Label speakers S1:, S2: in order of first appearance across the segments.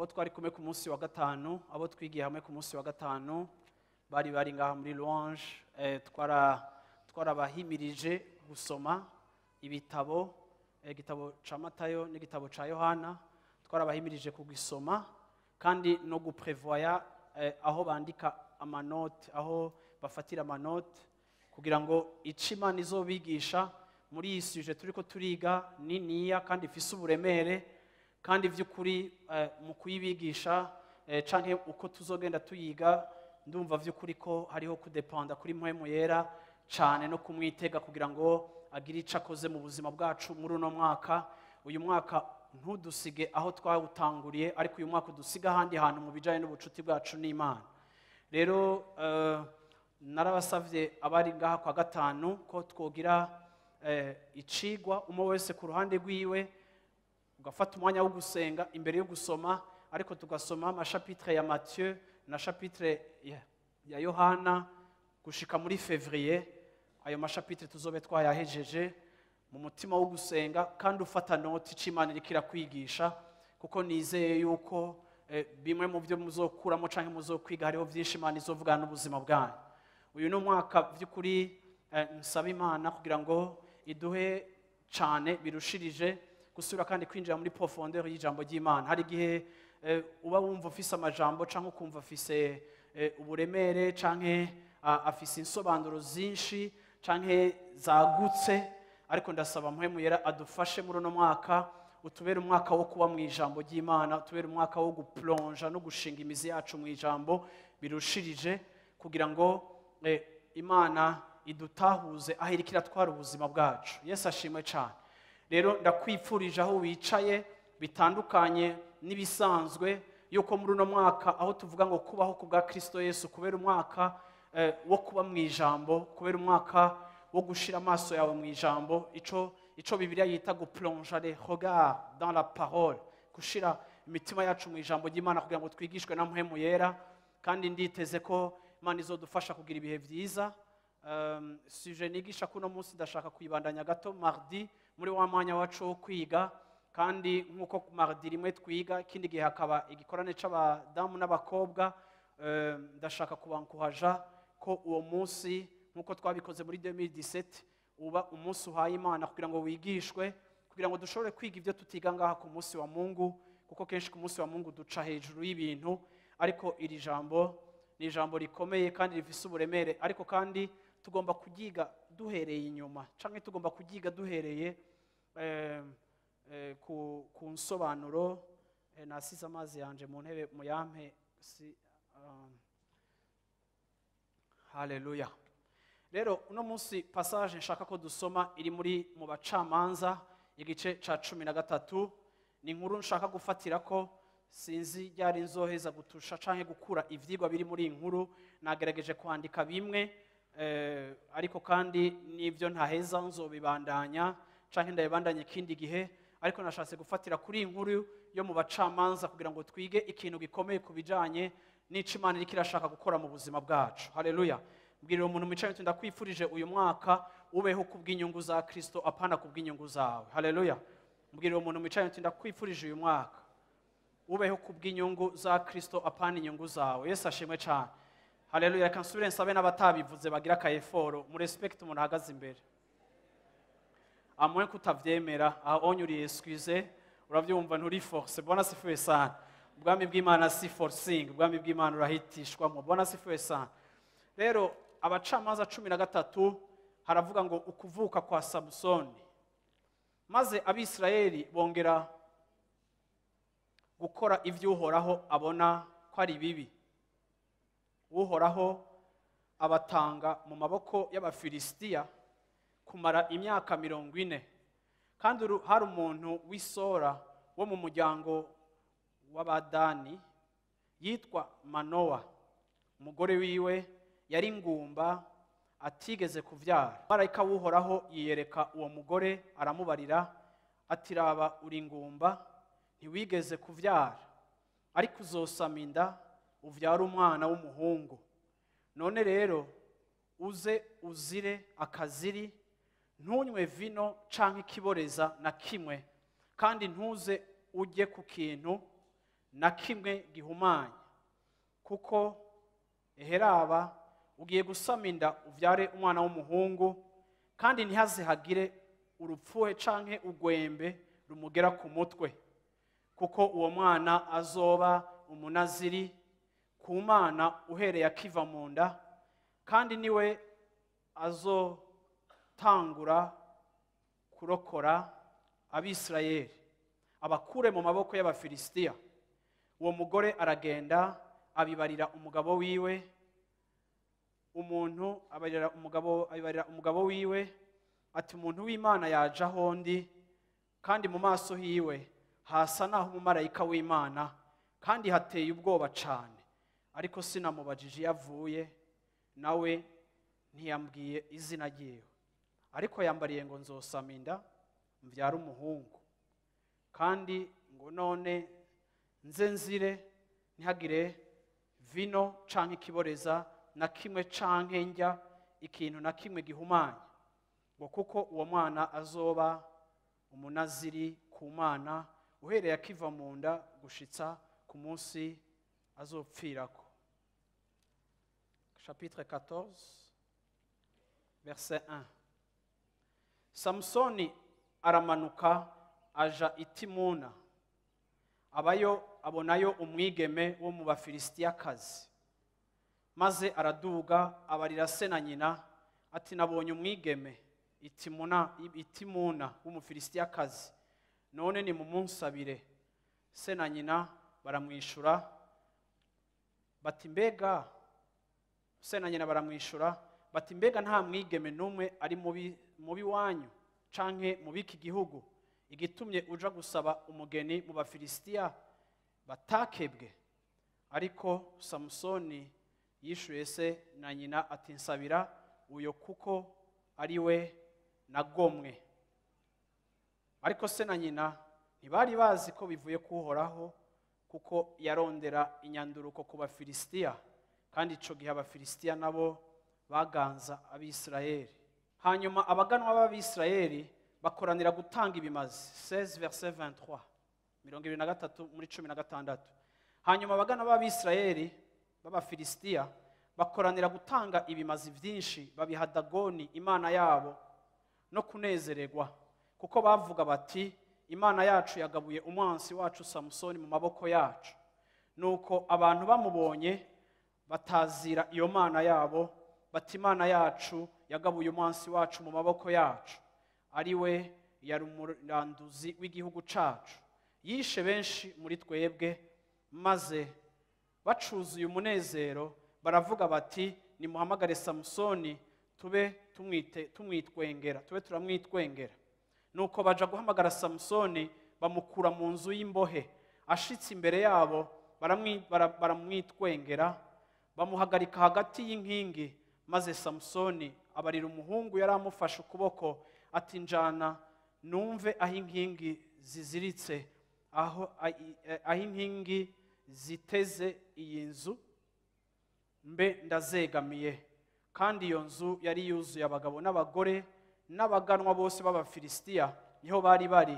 S1: Abo twari kumwe ku munsi wa gatanu, abo twigiye hamwe ku munsi wa gatanu, bari ngaha muri louange, twarabahimirije gusoma ibitabo, igitabo ca Matayo n'igitabo ca Yohana. Twarabahimirije kugisoma kandi no guprevoya aho bandika amanote, aho bafatira amanote, kugira ngo ico Imana izobigisha muri iyi sujet turiko turiga niniya kandi ifise uburemere, kandi vy'ukuri mu kuyibigisha canke uko tuzogenda tuyiga, ndumva vy'ukuri ko hariho kudependa kuri Mpwemu Yera cane no kumwitega kugira ngo agire ico akoze mu buzima bwacu muri uno mwaka. Uyu mwaka ntudusige aho twawutanguriye, ariko uyu mwaka udusiga ahandi hantu mu bijanye n'ubucuti bwacu n'Imana. Rero narabasavye abari ngaha kwa gatanu ko twogira icigwa umwe wese ku ruhande rwiwe, ugafata umwanya wo gusenga imbere yo gusoma, ariko tugasoma amachapitre ya Matthieu na chapitre ya Yohana gushika muri février. Ayo machapitre tuzobe twayahejeje mu mutima wo gusenga, kandi ufata note ico Imana iriko irakwigisha, kuko nizeye yuko bimwe mu byo muzokuramo canke muzokwiga hariho vyinshi Imana izovugana n'ubuzima bwanyu. Uyu ni umwaka vy'ukuri nsaba Imana kugira ngo iduhe cane birushirije gusubira kandi kwinjira muri profondeur y'ijambo ry'Imana. Hari igihe uba wumva ufise amajambo canke ukumva ufise uburemere canke afise insobanuro zinshi canke zagutse, ariko ndasaba Mpwemu Yera adufashe muri uno mwaka, utubere umwaka wo kuba mu ijambo ry'Imana, utubere umwaka wo guplonja no gushinga imizi yacu mu ijambo birushirije, kugira ngo Imana idutahuze aho iriko iratwara ubuzima bwacu. Yesu ashimwe cane. Rero ndakwipfurije aho wicaye bitandukanye n'ibisanzwe, yuko muri uno mwaka aho tuvuga ngo kubaho ku bwa Kristo Yesu, kubera umwaka wo kuba mu ijambo, kubera umwaka wo gushira amaso yawe mu ijambo, ico Bibiliya yita guplonger les regards dans la parole, gushira imitima yacu mu ijambo ry'Imana kugira ngo twigishwe na Mpwemu Yera. Kandi nditeze ko Imana izodufasha kugira ibihe vyiza. Sujet nigisha kuno munsi ndashaka kuyibandanya gato mardi muri wa mwanya wacu wo kwiga, kandi nk'uko mardi rimwe twiga, ikindi gihe hakaba igikorane c'abadamu n'abakobwa, ndashaka kubankuhaja ko uwo munsi nk'uko twabikoze muri 2017 uba umunsi uhaye Imana kugira ngo wigishwe, kugira ngo dushobore kwiga ibyo tutiga ngaha ku munsi wa Mungu, kuko kenshi ku munsi wa Mungu duca hejuru y'ibintu. Ariko iri jambo ni ijambo rikomeye kandi rifise uburemere, ariko kandi tugomba kuryiga duhereye inyuma, canke tugomba kuryiga duhereye ku nsobanuro. Nasize amazi yanje mu ntebe, muyampe si, haleluya. Rero uno munsi passage nshaka ko dusoma iri muri mu Bacamanza igice ca 13. Ni inkuru nshaka gufatira ko sinzi ryari nzoheza gutusha canke gukura ivyigwa biri muri iyi nkuru. Nagerageje kwandika bimwe, ariko kandi n'ivyo ntaheza nzobibandanya canke ndabibandanya ikindi gihe, ariko nashatse gufatira kuri iyi nkuru yo mu Bacamanza kugira ngo twige ikintu gikomeye ku bijanye n'ico Imana iriko irashaka gukora mu buzima bwacu. Haleluya. Mbwirira umuntu mwicaye uti: "Ndakwifurije uyu mwaka ubeho kubw'inyungu za Kristo, apana kubw'inyungu zawe." Haleluya. Mbwirira umuntu mwicaye uti: "Ndakwifurije uyu mwaka ubeho kubw'inyungu za Kristo, apana inyungu zawe." Yesu ashimwe cyane. Haleluya. Reka nsubire nsabe n'abatabivuze bagira aka effort mu respect umuntu ahagaze imbere, amwe kutavyemera aho onyuriye, excuse, uravyumva, nturi force. Bwana sifiwe sana. Ubwami bw'Imana si forcing, ubwami bw'Imana urahitishwamo. Bwana sifiwe sana. Rero Abacamanza 13 haravuga ngo ukuvuka kwa Samusoni. Maze Abisirayeli bongera gukora ibyo Uhoraho abona ko ari bibi, Uhoraho abatanga mu maboko y'Abafilisitiya kumara imyaka 40. Kandi hari umuntu w'Isora wo mu muryango w'Abadani yitwa Manowa, umugore wiwe yari ingumba atigeze kuvyara. Marayika w'Uhoraho yiyereka uwo mugore, aramubarira ati: "Raba, uri ingumba, ntiwigeze kuvyara, ariko uzosama inda uvyare umwana w'umuhungu. None rero uze uzire akaziri, ntunywe vino canke ikiboreza na kimwe, kandi ntuze ujye ku kintu." na kimwe gihumanye, kuko eheraba ugiye gusama inda uvyare umwana w'umuhungu, kandi ntihazihagire urupfuhe canke ugwembe rumugera ku mutwe, kuko uwo mwana azoba umunaziri ku Mana uhereye akiva mu nda, kandi niwe azotangura kurokora Abisirayeli abakure mu maboko y'Abafilisitiya. Uwo mugore aragenda abibarira umugabo wiwe, umuntu abibarira umugabo wiwe ati umuntu w'Imana yaje aho ndi, kandi mu maso hiwe hasa naho umumarayika w'Imana, kandi hateye ubwoba cane, ariko sinamubajije iyo avuye, nawe ntiyambwiye izina ryiwe, ariko yambariye ngo nzosama inda mvyare umuhungu, kandi ngo none nze nzire ntihagire vino canke ikiboreza na kimwe canke ndya ikintu na kimwe gihumanye, ngo kuko uwo mwana azoba umunaziri ku Mana uhereye akiva mu nda gushitsa ku munsi azopfirako. Chapitre 14, verset 1. Samusoni aramanuka aja i Timuna, abayo abonayo umwigeme wo mu Bafilisitiyakazi, maze araduga abarira se na nyina ati nabonye umwigeme i Timuna w'Umufilisitiyakazi, none nimumunsabire. Se na nyina baramwishura bati mbega, se na nyina baramwishura bati mbega nta mwigeme n'umwe ari mubi wanyu canke mu biki gihugu, igitumye uja gusaba umugeni mu Bafilisitiya batakebwe? Ariko Samusoni yishuye se na nyina ati nsabira uyo kuko ari we nagomwe. Ariko se na nyina ntibari bazi ko bivuye kuhoraho, kuko yarondera inyanduruko ku Bafilisitiya, kandi ico gihe Abafilisitiya nabo baganza Abisirayeli. Hanyuma abaganwa b'Abisirayeli bakoranira gutanga ibimazi. 16 verset 23, 23 muri 16. Hanyuma abaganwa b'Abisirayeli b'Abafilisitiya bakoranira gutanga ibimazi vyinshi, babiha Dagoni imana yabo no kunezererwa, kuko bavuga bati Imana yacu yagabuye umwansi wacu Samusoni mu maboko yacu. Nuko abantu bamubonye batazira iyo mana yabo, bati Imana yacu yagabuye umwansi wacu mu maboko yacu, ari we yari umuranduzi w'igihugu cacu, yishe benshi muri twebwe. Maze bacuzuye umunezero baravuga bati nimuhamagare Samusoni tube tumwitwengera, tube turamwitwengera. Nuko baja guhamagara Samusoni bamukura mu nzu y'imbohe, ashitse imbere yabo baramwitwengera, bamuhagarika hagati y'inkingi. Maze Samusoni abarira umuhungu yari amufashe ukuboko ati njana numve aho inkingi ziziritse, aho inkingi ziteze iyi nzu, mbe ndazegamiye. Kandi iyo nzu yari yuzuye abagabo n'abagore n'abaganwa bose b'Abafilisitiya, niho bari bari.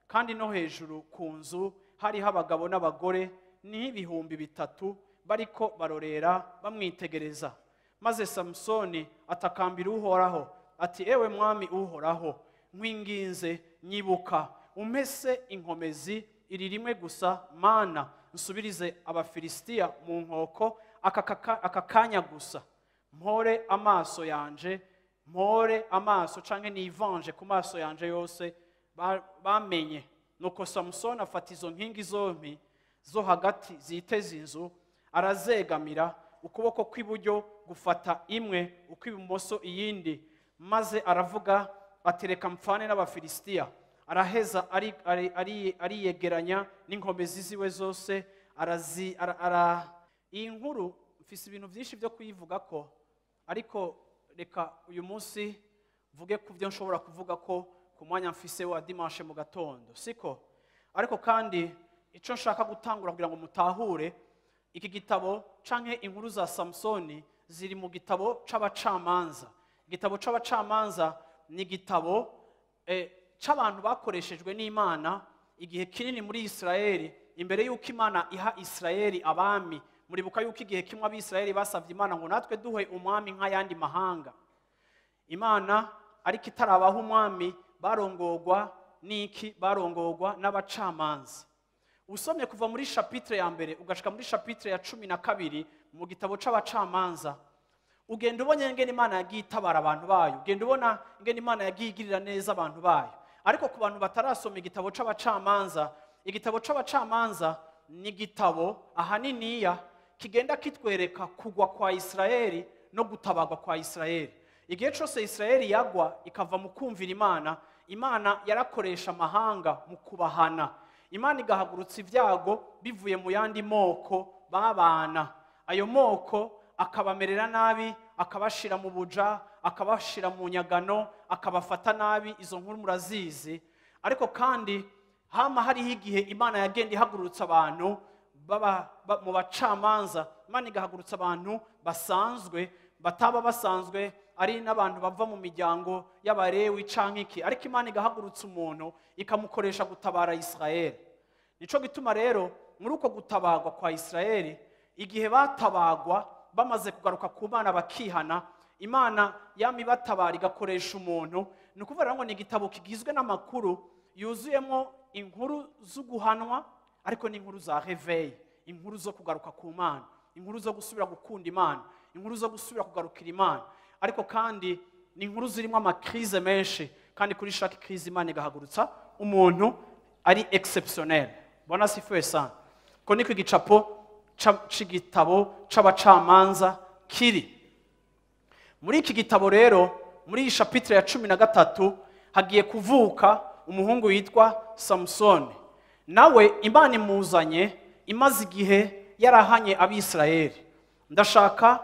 S1: Kandi no hejuru ku nzu hariho abagabo n'abagore n'3,000 bariko barorera bamwitegereza. Maze Samusoni atakambira Uhoraho ati ewe mwami Uhoraho, nkwinginze nyibuka umpese inkomezi iri rimwe gusa, mana nsubirize Abafilisitiya mu nkoko aka kanya gusa, mpore amaso yanje, mpore amaso canke nivanje ku maso yanje yose bamenye. Nuko Samusoni afata izo nkingi zompi zo hagati ziteze inzu, arazegamira, ukuboko kw'iburyo gufata imwe, ukw'ibumoso iyindi. Maze aravuga ati reka mpfane n'Abafilisitiya. Araheza ariyegeranya n'inkomezi ziwe zose. Iyi nkuru mfise ibintu byinshi byo kuyivuga ko, ariko reka uyu munsi mvuge ku byo nshobora kuvuga ko ku mwanya mfise wa dimanche mu gatondo, siko? Ariko kandi ico nshaka gutangura kugira ngo mutahure iki gitabo canke inkuru za Samusoni ziri mu gitabo c'abacamanza. Igitabo c'abacamanza ni igitabo c'abantu bakoreshejwe n'Imana igihe kinini muri Israeli, Imbere y'uko Imana iha Isirayeli abami, muribuka yuko igihe kimwe Abisirayeli basavye Imana ngo natwe duhe umwami nk'ayandi mahanga. Imana ariko itarabaho umwami, barongogwa n'iki? Barongogwa n'abacamanza. Usomye kuva muri chapitre ya 1 ugashika muri chapitre ya 12 mu gitabo c'abacamanza, ugenda ubona ingene Imana yagiye itabara abantu bayo, ugenda ubona ingene Imana yagiye igirira neza abantu bayo. Ariko ku bantu batarasoma igitabo c'abacamanza, igitabo c'abacamanza ni igitabo ahaniniya kigenda kitwereka kugwa kwa Isirayeli no gutabagwa kwa Isirayeli. Igihe cose Isirayeli yagwa ikava mu kumvira Imana, Imana yarakoresha amahanga mu kubahana. Imana igahagurutsa ibyago bivuye mu yandi moko babana. Ayo moko akabamerera nabi, akabashira mu buja, akabashira mu nyagano, akabafata nabi. Izo nkuru murazizi. Ariko kandi hama hariho igihe Imana yagenda ihagurutsa abantu mu bacamanza. Imana igahagurutsa abantu basanzwe, bataba basanzwe ari n'abantu bava mu miryango y'Abarewi canke iki, ariko Imana igahagurutsa umuntu ikamukoresha gutabara Isirayeli. Nico gituma rero muri uko gutabagwa kwa Isirayeli, igihe batabagwa bamaze kugaruka ku Mana bakihana, Imana yami batabara igakoresha umuntu. Ni ukuvuga ngo ni igitabo kigizwe n'amakuru yuzuyemo inkuru z'uguhanwa, ariko n'inkuru za réveil, inkuru zo kugaruka ku Mana, inkuru zo gusubira gukunda Imana, inkuru zo gusubira kugarukira Imana. Ariko kandi ni inkuru zirimo amakrize menshi, kandi kuri chaque crise Imana igahagurutsa umuntu ari exceptionnel. Bwana asifiwe sana. Ko niko igicapo c'igitabo c'abacamanza kiri. Muri iki gitabo rero, muri iyi chapitre ya 13, hagiye kuvuka umuhungu yitwa Samsoni. Nawe Imana imuzanye imaze igihe yarahanye Abisirayeli. Ndashaka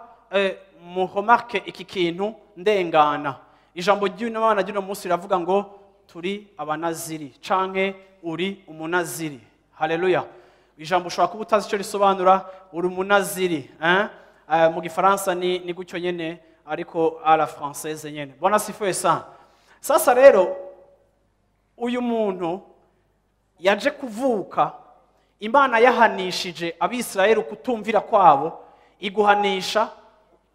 S1: muhomarke iki kintu ndengana. Ijambo ry'Imana ry'uno munsi riravuga ngo turi abanaziri canke uri umunaziri. Haleluya. Ijambo ushobora kuba utazi icyo risobanura, uri umunaziri, hein? Mu gifaransa ni gutyo nyene, ariko à la française nyene. Bwana asifiwe sana. Sasa rero uyu muntu yaje kuvuka, Imana yahanishije Abisirayeli kutumvira kwabo, iguhanisha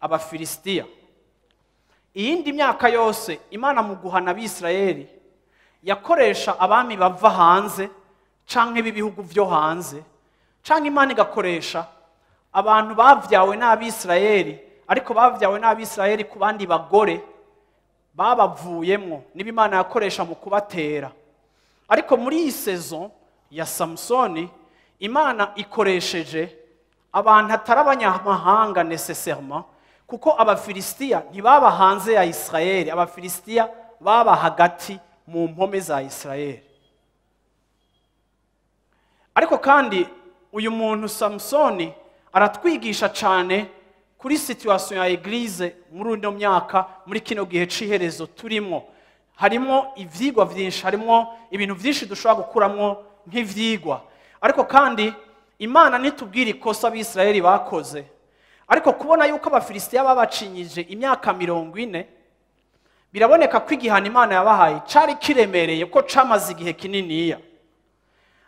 S1: Abafilisitiya. Iyindi myaka yose Imana mu guhana Abisirayeli yakoresha abami bava hanze canke b'ibihugu vyo hanze, canke Imana igakoresha abantu bavyawe n'Abisirayeli, ariko bavyawe n'Abisirayeli ku bandi bagore babavuyemwo, niba Imana yakoresha mu kubatera. Ariko muri iyi saison ya Samsoni, Imana ikoresheje abantu atari abanyamahanga nécessairement, kuko Abafilisitiya ntibaba hanze ya Isirayeli, Abafilisitiya baba hagati mu mpome za Isirayeli. Ariko kandi uyu muntu Samsoni aratwigisha cyane kuri situation ya Eglise muri uno myaka, muri kino gihe c'iherezo turimo. Harimo ivyigwa vyinshi, harimo ibintu vyinshi dushobora gukuramwo nk'ivyigwa. Ariko kandi Imana ntitubwira ikosa Abisirayeli bakoze, ariko kubona yuko Abafilisitiya babacinyije imyaka 40, biraboneka ko igihano Imana yabahaye cari kiremereye, ko camaze igihe kininiya.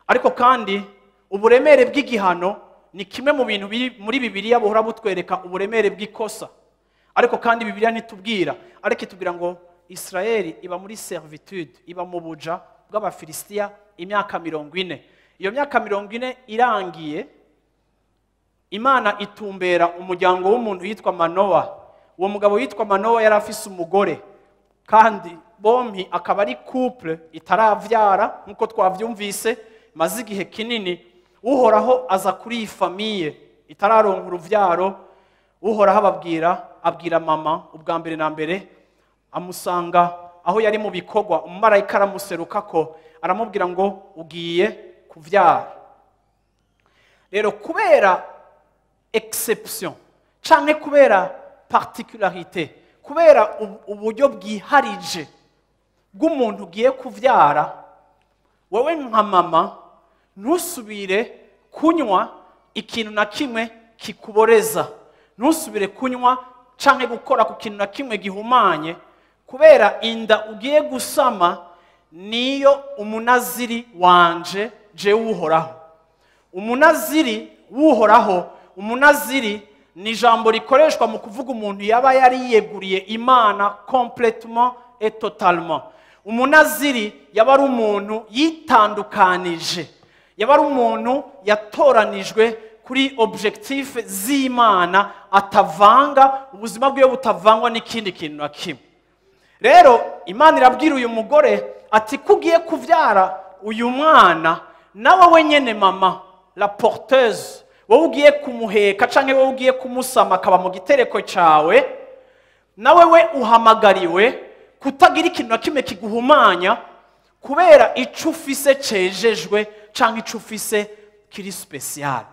S1: Ariko kandi uburemere bw'igihano ni kimwe mu bintu biri muri Bibiliya buhora butwereka uburemere bw'ikosa. Ariko kandi Bibiliya ntitubwira, ariko itubwira ngo Isirayeli iba muri servitude, iba mu buja bw'Abafilisitiya imyaka 40. Iyo myaka 40 irangiye, Imana itumbera umuryango w'umuntu yitwa Manowa. Uwo mugabo yitwa Manowa yari afise umugore, kandi bombi akaba ari couple itaravyara nkuko twavyumvise, maze igihe kinini. Uhoraho aza kuri iyi famille itararonka uruvyaro. Uhoraho abwira mama ubwa mbere na mbere, amusanga aho yari mu bikorwa, umumarayika aramuseruka ko aramubwira ngo ugiye kuvyara. Rero kubera exception canke kubera particularité, kubera uburyo bwiharije bw'umuntu ugiye kuvyara, wewe nka mama ntusubire kunywa ikintu na kimwe kikuboreza, ntusubire kunywa canke gukora ku kintu na kimwe gihumanye, kubera inda ugiye gusama niyo umunaziri wanje jewe Uhoraho. Umunaziri w'Uhoraho, umunaziri ni ijambo rikoreshwa mu kuvuga umuntu yaba yariyeguriye Imana complètement et totalement. Umunaziri yaba ari umuntu yitandukanije, yaba ari umuntu yatoranijwe kuri objectif z'Imana, atavanga ubuzima bwiwe butavangwa n'ikindi kintu na kimwe. Rero Imana irabwira uyu mugore ati ko ugiye kuvyara uyu mwana, nawe wenyene mama la porteuse, wowe ugiye kumuheka canke wowe ugiye kumusama akaba mu gitereko cawe, nawe we uhamagariwe kutagira ikintu na kimwe kiguhumanya kubera ico ufise cejejwe canke ico ufise kiri spécial.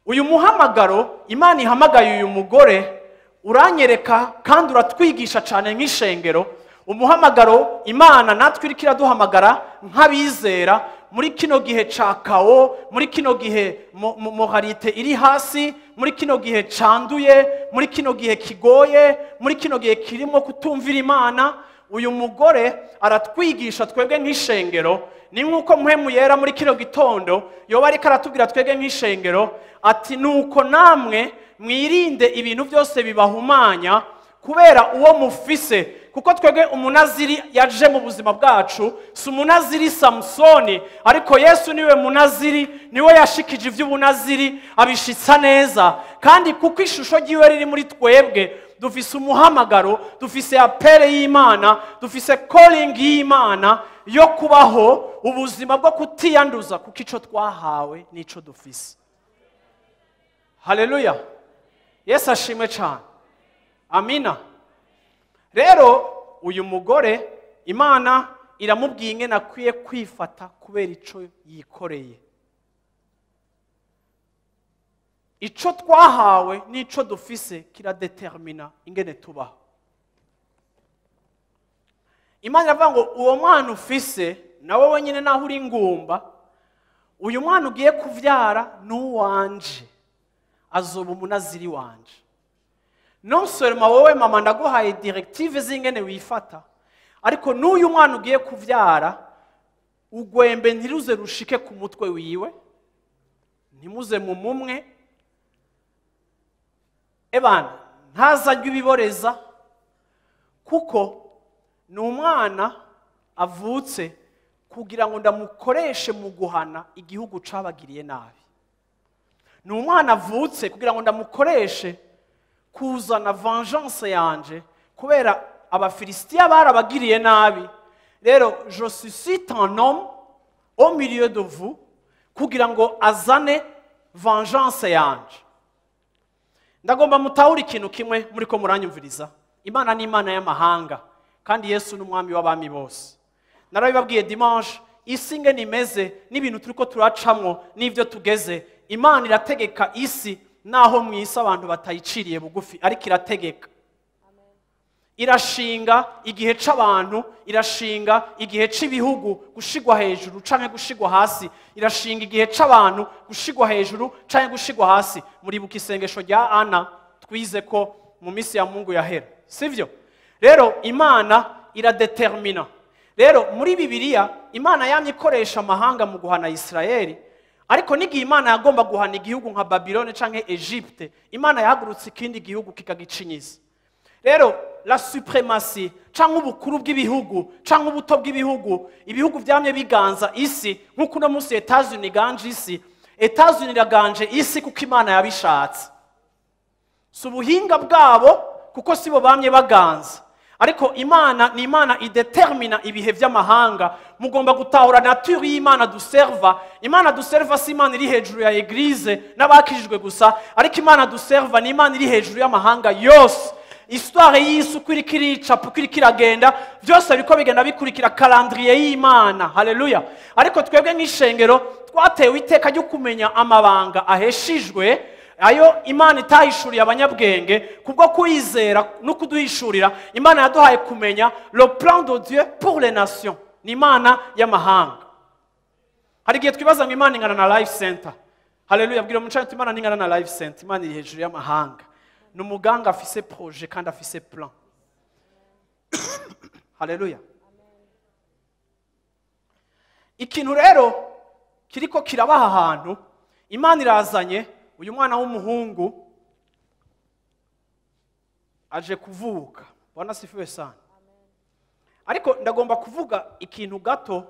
S1: Uyu muhamagaro Imana ihamagaye uyu mugore uranyereka kandi uratwigisha cyane nk'ishengero. Umuhamagaro Imana natwe iriko iraduhamagara nk'abizera muri kino gihe ca chaos, muri kino gihe moralité iri hasi, muri kino gihe canduye, muri kino gihe kigoye, muri kino gihe kirimo kutumvira Imana. Uyu mugore aratwigisha twebwe nk'ishengero. Ni nk'uko Mpwemu Yera muri kino gitondo yoba ariko aratubwira twebwe nk'ishengero ati nuko namwe mwirinde ibintu byose bibahumanya kubera uwo mufise. Kuko twebwe umunaziri yaje mu buzima bwacu si umunaziri Samusoni, ariko Yesu niwe munaziri, niwe yashikije ivy'ubunaziri abishitsa neza. Kandi kuko ishusho ryiwe riri muri twebwe, dufise umuhamagaro, dufise appel y'Imana, dufise calling y'Imana yo kubaho ubuzima bwo kutiyanduza, kuko ico twahawe nico dufise. Haleluya, Yesu ashimwe cyane, amina. Rero uyu mugore Imana iramubwiye ingene akwiye kwifata kubera ico yikoreye. Ico twahawe n'ico dufise kiradetermina ingene tubaho. Imana iravuga ngo uwo mwana ufise nawe wenyine naho uri ingumba, uyu mwana ugiye kuvyara n'uwanje, azoba umunaziri wanje. Non seulement wowe mama ndaguhaye directive z'ingene wifata, ariko n'uyu mwana ugiye kuvyara ugwembe ntiruze rushike ku mutwe wiwe, ntimuze mu mumwe ebana, ntazajya ibiboreza, kuko ni umwana avutse kugira ngo ndamukoreshe mu guhana igihugu cabagiriye nabi. Ni umwana avutse kugira ngo ndamukoreshe kuzana vengeance yanje kubera Abafilisitiya barabagiriye nabi. Rero je suscite un homme au milieu de vous kugira ngo azane vengeance yanje. Ndagomba mutahura ikintu kimwe muri ko muranyumviriza. Imana ni Imana y'amahanga, kandi Yesu ni umwami w'abami bose. Narabibabwiye dimanche, isi ingene imeze n'ibintu turiko turacamwo n'ivyo tugeze, Imana irategeka isi naho mu isi abantu batayiciriye bugufi, ariko irategeka. Irashinga igihe c'abantu, irashinga igihe c'ibihugu gushigwa hejuru canke gushigwa hasi, irashinga igihe c'abantu gushigwa hejuru canke gushigwa hasi. Muribuka isengesho rya Ana twize ko mu misi ya Mungu yahera, sivyo? Rero Imana iradetermina. Rero muri Bibiliya Imana yamye ikoresha amahanga mu guhana Isirayeli, ariko n'igihe Imana yagomba guhana igihugu nka Babilone canke Egypte, Imana yahagurutse ikindi gihugu kikagicinyiza. Rero la suprématie canke ubukuru bw'ibihugu canke ubuto bw'ibihugu, ibihugu vyamye biganza isi, nk'uko uno munsi Etats-Unis iganje isi. Etats-Unis iraganje isi kuko Imana yabishatse, si ubuhinga bwabo kuko sibo bamye baganza, ariko Imana ni Imana idetermina ibihe vy'amahanga. Mugomba gutahura nature y'Imana duserva. Imana duserva si Imana iri hejuru ya église n'abakijijwe gusa, ariko Imana duserva ni Imana iri hejuru y'amahanga yose. Histoire y'isi uko iriko iricapa, uko iriko iragenda, byose biriko bigenda bikurikira calendrier y'Imana. Haleluya. Ariko twebwe nk'ishengero twatewe iteka ryo kumenya amabanga aheshijwe ayo Imana itahishuriye abanyabwenge. Kubwo kwizera no kuduhishurira, Imana yaduhaye kumenya le plan de Dieu pour les nations. Ni Imana y'amahanga. Hari igihe twibaza ngo Imana ingana na Life Center. Haleluya. Bwira umucamanza uti Imana ntingana na Life Center, Imana iri hejuru y'amahanga. Ni umuganga afise projet kandi afise plan. Haleluya. Ikintu rero Kiriko kirabaha ahantu. Imana irazanye uyu mwana w'umuhungu aje kuvuka. Bwana asifiwe sana. Ariko ndagomba kuvuga ikintu gato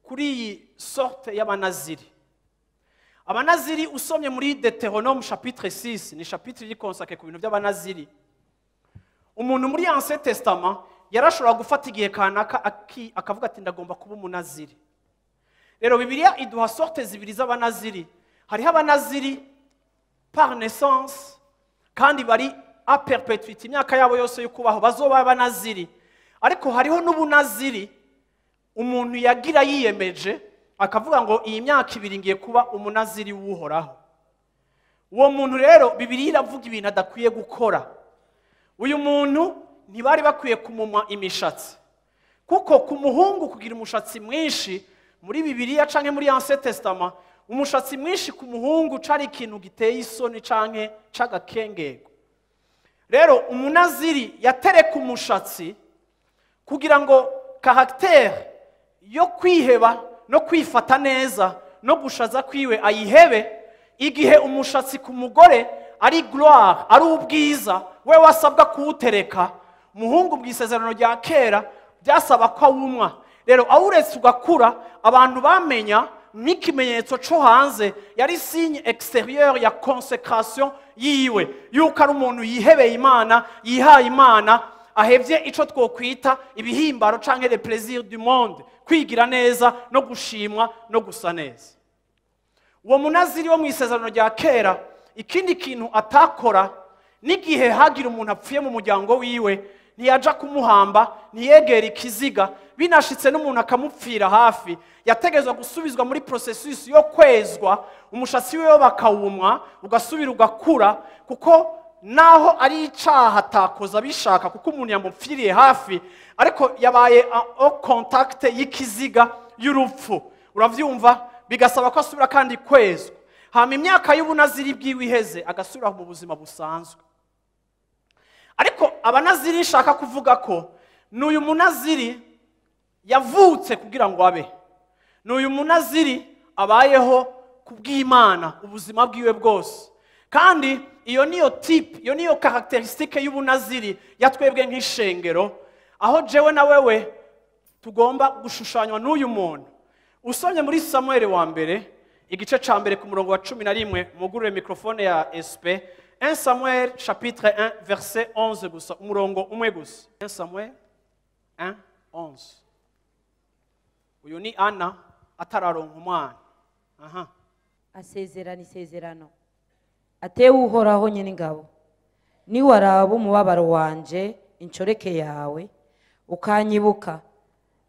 S1: kuri iyi sorte y'abanaziri. Abanaziri, usomye muri Deutéronome chapitre 6, ni chapitre iri consacré ku bintu by'abanaziri. Umuntu muri Ancien Testament yarashobora gufata igihe kanaka akavuga ati: "Ndagomba kuba umunaziri." Rero Bibiliya iduha sorte zibiri z'abanaziri. Hariho abanaziri par naissance, kandi bari à perpétuité, imyaka yabo yose yo kubaho bazoba abanaziri. Ariko hariho n'ubunaziri umuntu yagira yiyemeje, akavuga ngo: "Iyi myaka 2 ngiye kuba umunaziri w'Uhoraho." Uwo muntu rero, Bibiliya iravuga ibintu adakwiye gukora. Uyu muntu ntibari bakwiye kumumwa imishatsi, kuko ku muhungu kugira umushatsi mwinshi muri Bibiliya canke muri Ancien Testament, umushatsi mwinshi ku muhungu cari ikintu giteye isoni canke c'agakengego. Rero umunaziri yatereka umushatsi kugira ngo caractère yo kwiheba no kwifata neza no gushaza kwiwe ayihebe. Igihe umushatsi ku mugore ari gloire, ari ubwiza, we wasabwa kuwutereka. Umuhungu mu isezerano rya kera byasaba ko awumwa. Rero awuretse ugakura, abantu bamenya nk'ikimenyetso cyo hanze, yari signe extérieur ya consécration yiwe, yuko ari umuntu yihebeye Imana, yihaye Imana, ahevye ico twokwita ibihimbaro canke les plaisirs du monde, kwigira neza no gushimwa no gusa neza. Uwo munaziri wo mu isezerano rya kera, ikindi kintu atakora, n'igihe hagira umuntu apfuye mu muryango wiwe, ntiyaja kumuhamba, ntiyegera ikiziga. Binashitse n'umuntu akamupfira hafi, yategezwa gusubizwa muri processus yo kwezwa, umushatsi wiwe bakawumwa ugasubira ugakura, kuko naho ari icaha atakoza abishaka, kuko umuntu yamupfiriye hafi, ariko yabaye au contact y'ikiziga, y'urupfu, uravyumva? Bigasaba ko asubira kandi kwezwa, hama imyaka y'ubunaziri bwiwe iheze, agasubira mu buzima busanzwe. Ariko abanaziri nshaka kuvuga ko ni uyu munaziri yavutse kugira ngo abe, ni uyu munaziri abayeho ku bw'Imana ubuzima bwiwe bwose. Kandi iyo niyo type, iyo niyo caractéristique y'ubunaziri yatwebwe nk'ishengero, aho jewe na wewe tugomba gushushanywa n'uyu muntu. Usomye muri Samuel wa mbere igice ca mbere ku murongo wa 11, mugurure microphone ya sp. 1 Samuel chapitre 1 verset 11 gusa, umurongo umwe gusa. 1 Samuel 1 11. Uyu ni Ana atararonka umwana. Aha.
S2: Asezerana isezerano, atewe Uhoraho Nyen'ingabo: "Niwaraba umubabaro wanje incoreke yawe, ukanyibuka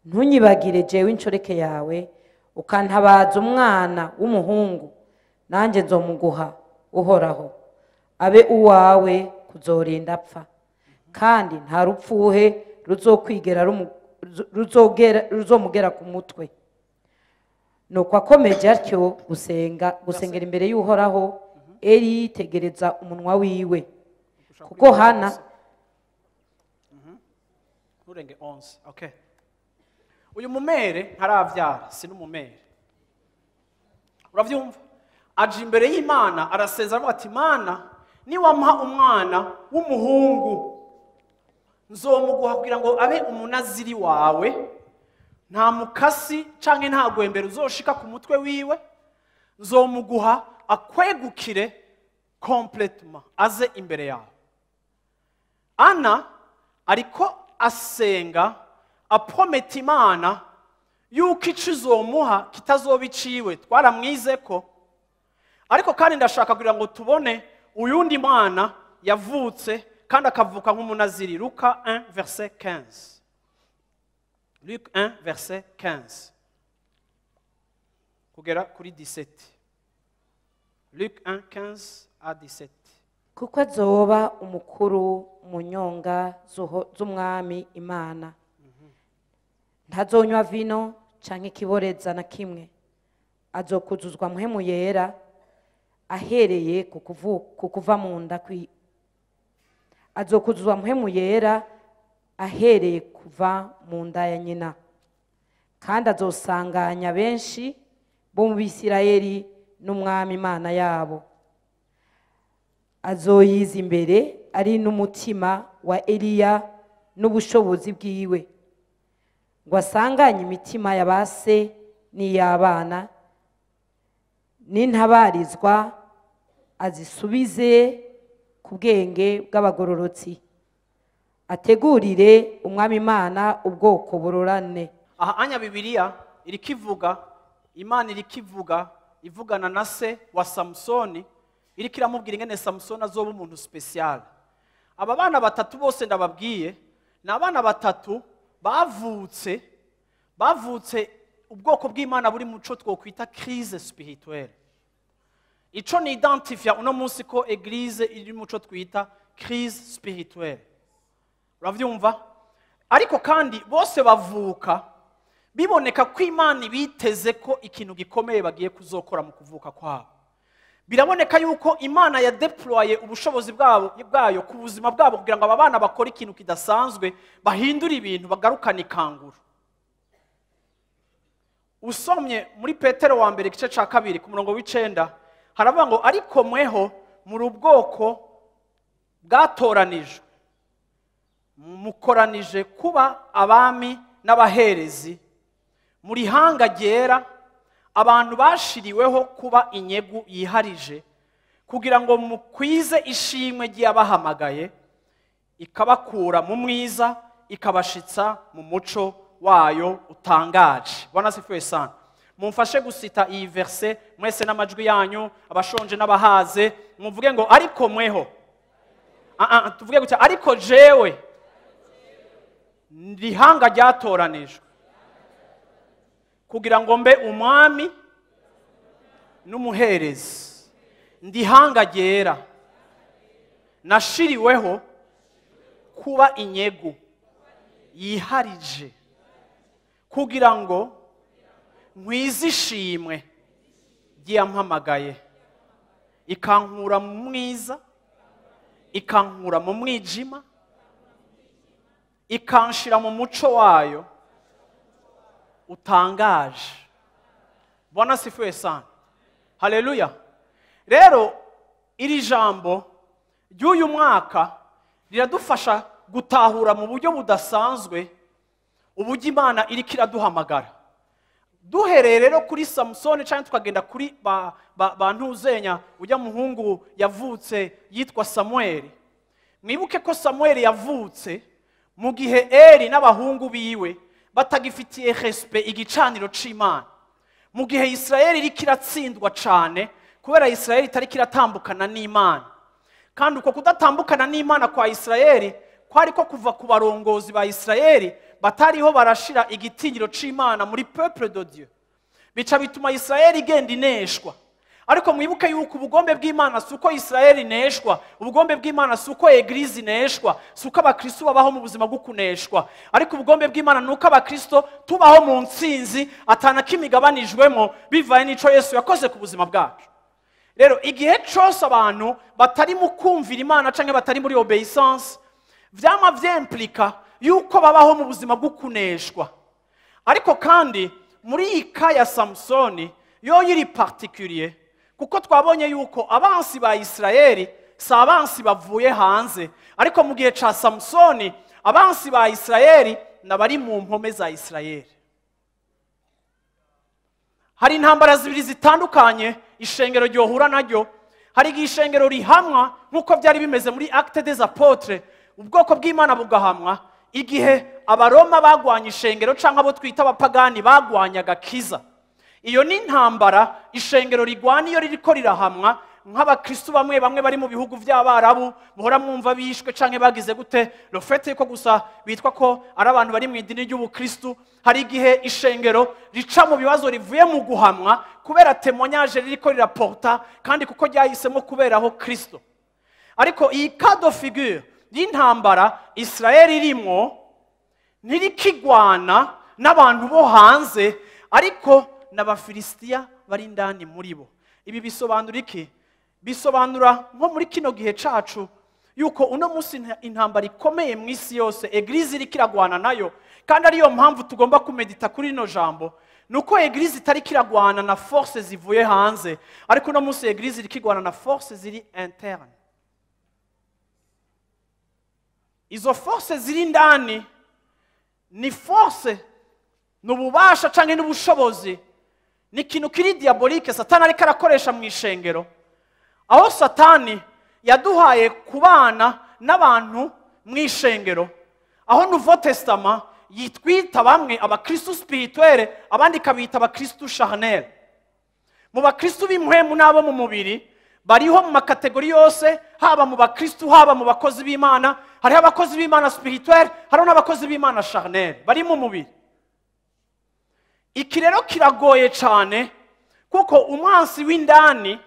S2: ntunyibagire jewe incoreke yawe, ukantabaza umwana w'umuhungu, nanjye nzomuguha Uhoraho abe uwawe kuzorinda apfa, kandi nta rupfuhe ruzokwigera ruzomugera ku mutwe." Nuko akomeje atyo gusenga, gusengera imbere y'Uhoraho, Eli yitegereza umunwa wiwe. Kuko Hana
S1: Nturenge 11. Okay, uyu mumere ntaravyara, si n'umumere, uravyumva? Aje imbere y'Imana, arasezera, avuga ati: "Imana, niwampa umwana w'umuhungu, nzomuguha kugira ngo abe umunaziri wawe. Nta mukasi canke nta gwembere uzoshika ku mutwe wiwe. Nzomuguha akwegukire complètement, aze imbere yawe." Ana ariko asenga, aprometa Imana yuko ico izomuha kitazoba iciwe. Twaramwize ko, ariko kandi ndashaka kugira ngo tubone uyundi mwana yavutse kandi akavuka nk'umunaziri. Luka 1 verset 15, Luc 1 verset 15 kugera kuri 17. Luc 1 15 à 17.
S2: Kuko azoba umukuru mu nyonga z'umwami Imana. Ntazonywa vino canke ikiboreza na kimwe, azokuzuzwa Mpwemu Yera ahereye ku kuva mu nda azokuzuzwa Mpwemu Yera ahereye kuva mu nda ya nyina, kandi azosanganya benshi. bo mu Bisirayeli n'Umwami Imana yabo. Azoyiza imbere ari n'umutima wa Eliya n'ubushobozi bwiwe, ngo asanganye imitima ya ba se n'iy'abana, n'intabarizwa azisubize ku bwenge bw'abagororotsi, ategurire Umwami Imana ubwoko burorane.
S1: Aha anya Bibiliya irikivuga, Imana irikivuga ivugana na se wa Samusoni, iriko iramubwira ingene Samusoni azoba umuntu special. Aba bana batatu bose ndababwiye ni abana batatu bavutse ubwoko bw'Imana buri muco twokwita crise spirituelle. Ico ni identifia uno munsi ko église iri muco twita crise spirituelle. Uravyumva? Ariko kandi bose bavuka biboneka ko Imana ibiteze ko ikintu gikomeye bagiye kuzokora mu kuvuka kwabo. Biraboneka yuko Imana ya deploye ubushobozi bwayo ku buzima bwabo kugira ngo aba bana bakore ikintu kidasanzwe, bahindure ibintu, bagarukane ikanguro. Usomye muri Petero wa mbere igice ca 2 ku murongo w'9 haravuga ngo ariko mweho muri ubwoko bwatoranijwe, mukoranije kuba abami n'abaherezi, muri hanga ryera, abantu bashiriweho kuba inyegu yiharije, kugira ngo mukwize ishimwe ry'abahamagaye, ikabakura mu mwiza ikabashitsa mu muco wayo utangaje. Bwana sifiwe sana. Mumfashe gusita iyi verse mwese n'amajwi yanyu, abashonje n'abahaze, muvuge ngo ariko mweho. Tuvuge gutya, ariko jewe ndihanga ryatoranijwe kugira ngo mbe umwami n'umuherezi, ndihanga ryera nashiriweho kuba inyegu yiharije, kugira ngo nkwize ishimwe ry'Iyampamagaye, ikankura mu mwiza, ikankura mu mwijima, ikanshira mu muco wayo utangaje. Bwana sifiwe sana. Haleluya. Rero iri jambo ry'uyu mwaka riradufasha gutahura mu buryo budasanzwe uburyo Imana iriko iraduhamagara. Duhereye rero kuri Samusoni cyangwa tukagenda kuri ba Ntuzenya, ujya muhungu yavutse yitwa Samuel. Mwibuke ko Samuel yavutse mu gihe Eli n'abahungu biwe batagifitiye respect igicaniro c'Imana, mu gihe Israel iriko iratsindwa cane kubera Israel itariko iratambukana n'Imana. Kandi uko kudatambukana n'Imana kwa Israel kwari ko kuva ku barongozi ba Israel batariho barashira igitinyiro c'Imana muri peuple de Dieu, bica bituma Israel igenda ineshwa. Ariko mwibuke yuko ubugombe bw'Imana si uko Israel ineshwa, ubugombe bw'Imana si uko église ineshwa, si uko abakristo babaho mu buzima bwo kuneshwa, ariko ubugombe bw'Imana ni uko abakristo tubaho mu ntsinzi atana kimigabanijwemo bivaye n'ico Yesu yakoze ku buzima bwacu. Rero igihe cose abantu batari mu kumvira Imana canke batari muri obéissance, vyama vyimplika yuko babaho mu buzima bwo kuneshwa. Ariko kandi muri iyi ka ya Samusoni yo yiri particulier, kuko twabonye yuko abansi ba Israeli si abansi bavuye hanze, ariko mu gihe ca Samusoni abansi ba Israeli nabari mu mpome za Israeli. Hari intambara zibiri zitandukanye ishengero ryohura naryo. Hari igihe ishengero rihamwa nk'uko byari bimeze muri Actes des Apôtres, ubwoko bw'Imana bugahamwa igihe abaroma bagwanya ishengero canke abo twita abapagani bagwanya agakiza. Iyo ni intambara ishengero rigwana iyo ririko rirahamwa, nk'abakristo bamwe bamwe bari mu bihugu by'abarabu muhora mwumva bishwe canke bagize gute, le fait ko gusa bitwa ko ari abantu bari mu idini ry'ubukristo. Hari igihe ishengero rica mu bibazo rivuye mu guhamwa kubera témoignage ririko riraporta, kandi kuko ryahisemo kuberaho Kristo. Ariko iyi cas de figure y'intambara Israel irimwo ntirikigwana n'abantu bo hanze, ariko n'abafilisitiya bari indani muri bo. Ibi bisobanura iki? Bisobanura nko muri kino gihe cacu yuko uno munsi intambara ikomeye mu isi yose église iriko iragwana nayo, kandi ariyo mpamvu tugomba kumedita kuri rino jambo, Nuko église itari kiragwana na force zivuye hanze, ariko uno munsi église iri kigwana na force ziri interne. Izo force ziri indani ni force, n'ububasha canke n'ubushobozi, ni ikintu kiri diabolique Satani ariko arakoresha mu ishengero, aho Satani yaduhaye kubana n'abantu mu ishengero, aho Nouveau Testament yitwita bamwe abakristu spirituel, abandi ikabita abakristu charnel. Mu bakristu b'impwemu n'abo mu mubiri bariho mu makategori yose, haba mu bakristu, haba mu bakozi b'Imana. Hariho abakozi b'Imana spirituel, hariho n'abakozi b'Imana charnel bari mu mubiri. Iki rero kiragoye cyane, kuko umwansi w'indani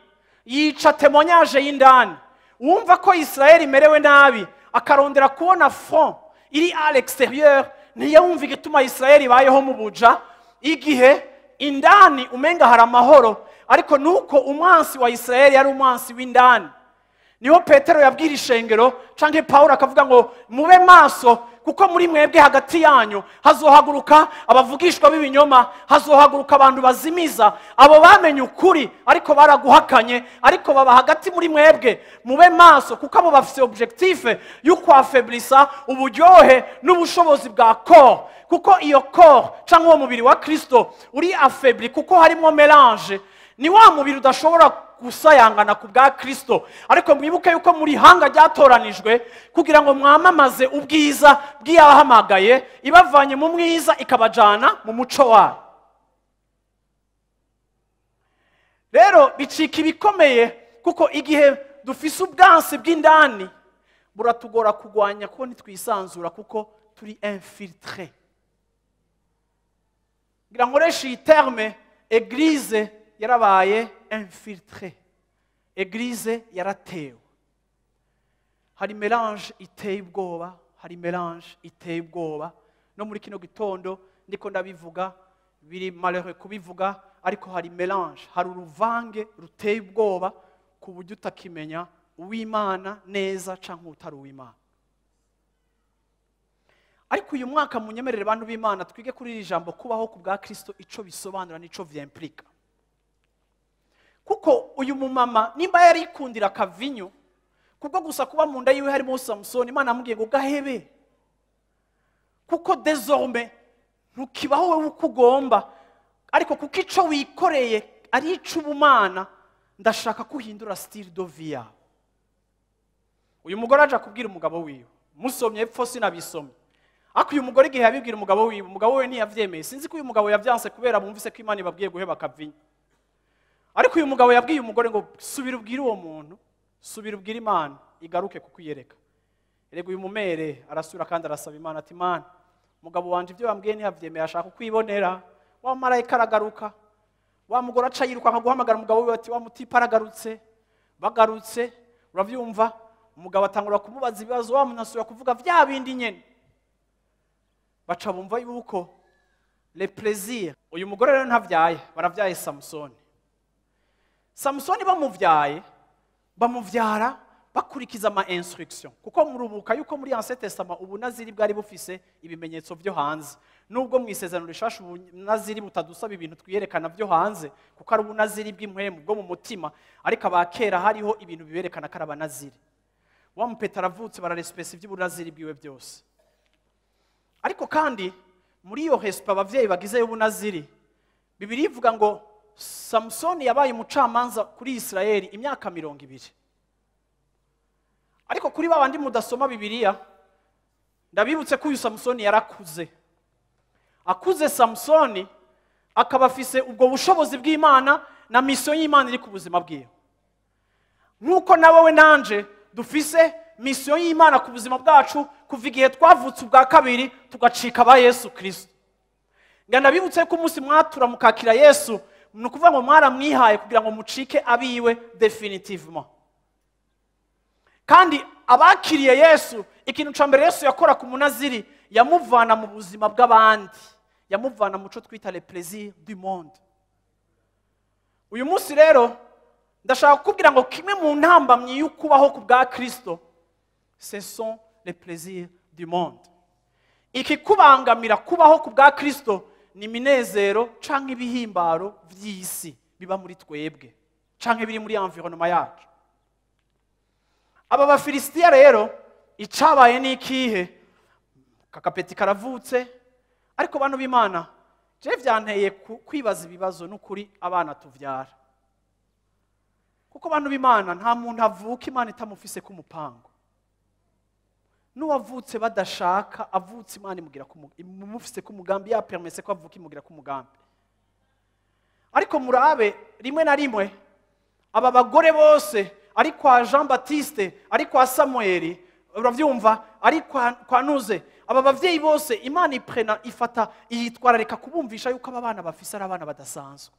S1: yica témoignage y'indani. Wumva ko Israel imerewe nabi, akarondera kubona front iri à l'extérieur, ntiyumva igituma Israel ibayeho mu buja, igihe indani umenga hari amahoro. Ariko nuko umwansi wa Israel yari umwansi w'indani. Niho Petero yabwira ishengero canke Paulo akavuga ngo mube maso, kuko muri mwebwe hagati yanyu hazohaguruka abavugishwa b'ibinyoma, hazohaguruka abantu bazimiza, abo bamenye ukuri ariko baraguhakanye, ariko baba hagati muri mwebwe. Mube maso, kuko abo bafise objectif y'uko afaiblisa uburyohe n'ubushobozi bwa corps, kuko iyo corps canke uwo mubiri wa Kristo uri affaibli kuko harimo mélange. Ni wa mubiri udashobora gusayangana ku bwa Kristo. Ariko mwibuke yuko muri hanga ryatoranijwe kugira ngo mwamamaze ubwiza bw'iyabahamagaye, ibavanye mu mwiza ikabajana mu muco wayo. Rero bicika ibikomeye, kuko igihe dufise ubwansi bw'indani buratugora kugwanya, kuko ntitwisanzura, kuko turi infiltré. Ngira nkoreshe iyi terme, église yarabaye infiltré, église yaratewe. Hari mélange iteye ubwoba, hari mélange iteye ubwoba. No muri kino gitondo ndiko ndabivuga, biri malheureux kubivuga, ariko hari mélange, hari uruvange ruteye ubwoba ku buryo utakimenya uw'Imana neza canke utari uw'Imana. Ariko uyu mwaka munyemerere bantu b'Imana twige kuri iri jambo kubaho ku bwa Kristo, ico bisobanura n'ico vyimplique. Kuko uyu mumama nimba yarikundira akavinyu, kubwo gusa kuba mu nda yiwe harimo Samusoni, Imana yamubwiye ngo gahebe, kuko désormais ntukibaho wewe uko ugomba, ariko kuko ico wikoreye ari ic'ubumana, ndashaka ko uhindura style de vie yawe. Uyu mugore aja kubwira umugabo wiwe, musomye epfo sinabisomye, ariko uyu mugore igihe yabibwira umugabo wiwe, umugabo we ntiyavyemeye. Sinzi ko uyu mugabo yavyanse kubera bumvise ko Imana ibabwiye guheba akavinyu, ariko uyu mugabo yabwiye umugore ngo subira ubwire uwo muntu, subira ubwire Imana igaruke kukwiyereka. Erega uyu mumere arasubira kandi arasaba Imana ati Imana, umugabo wanje ibyo bambwiye ntiyavyemeye, ashaka kukwibonera. Wa marayika aragaruka, wa mugore aca yiruka akaguhamagara umugabo wiwe ati wa mutipe aragarutse. Bagarutse, uravyumva, umugabo atangura kumubaza ibibazo, wa muntu asubira kuvuga vya bindi nyene. Baca bumva yuko le plaisir. Uyu mugore rero ntavyaye, baravyaye Samusoni. Samusoni bamuvyaye, bamuvyara bakurikiza ama instruction, kuko murubuka yuko muri Ancien Testament ubunaziri bwari bufise ibimenyetso vyo hanze, nubwo mu isezerano rishasha ubunaziri butadusaba ibintu twiyerekana vyo hanze, kuko ari ubunaziri bw'impwemu bwo mu mutima, ariko abakera hariho ibintu biberekana ko ari abanaziri. Wa mupeta aravutse, bararespecta ivy'ubunaziri bwiwe byose. Ariko kandi muri iyo respect abavyeyi bagize y'ubunaziri, Bibiliya ivuga ngo Samusoni yabaye umucamanza kuri Israeli imyaka 20. Ariko kuri babandi mudasoma Bibiliya, ndabibutse ko uyu Samusoni yarakuze. Akuze Samusoni akaba afise ubwo bushobozi bw'Imana na mission y'Imana iri ku buzima bwiwe. Nk'uko nawe we nanje dufise mission y'Imana ku buzima bwacu kuva igihe twavutse ubwa kabiri tugacika aba Yesu Kristo. Nga ndabibutse ko umunsi mwatura mukakira Yesu, ni ukuvuga ngo mwaramwihaye kugira ngo mucike abiwe définitivement. Kandi abakiriye Yesu, ikintu ca mbere Yesu yakora ku munaziri, yamuvana mu buzima bw'abandi, yamuvana mu cyo twita les plaisirs du monde. Uyu munsi rero ndashaka kukubwira ngo kimwe mu ntambamyi y'ukubaho ku bwa Kristo, ce sont les plaisirs du monde. Ikikubangamira kubaho ku bwa Kristo Ni iminezero canke ibihimbaro vy'isi biba muri twebwe canke biri muri environnement yacu. Aba Bafilisitiya rero, icabaye ni ikihe? Kakapeti karavutse. Ariko bantu b'Imana, je vyanteye kwibaza ibibazo n'ukuri abana tuvyara, kuko bantu b'Imana, nta muntu avuka Imana itamufise ku mupango. N'uwavutse badashaka avutse, Imana imugira imufise ku mugambi, yapermese ko avuka, imugira ku mugambi. Ariko murabe, rimwe na rimwe aba bagore bose, ari kwa Jean Baptiste, ari kwa Samuel, uravyumva, ari kwa Nuze, aba bavyeyi bose, Imana iprena, ifata, yitwararika kubumvisha yuko aba bana bafise ari abana badasanzwe.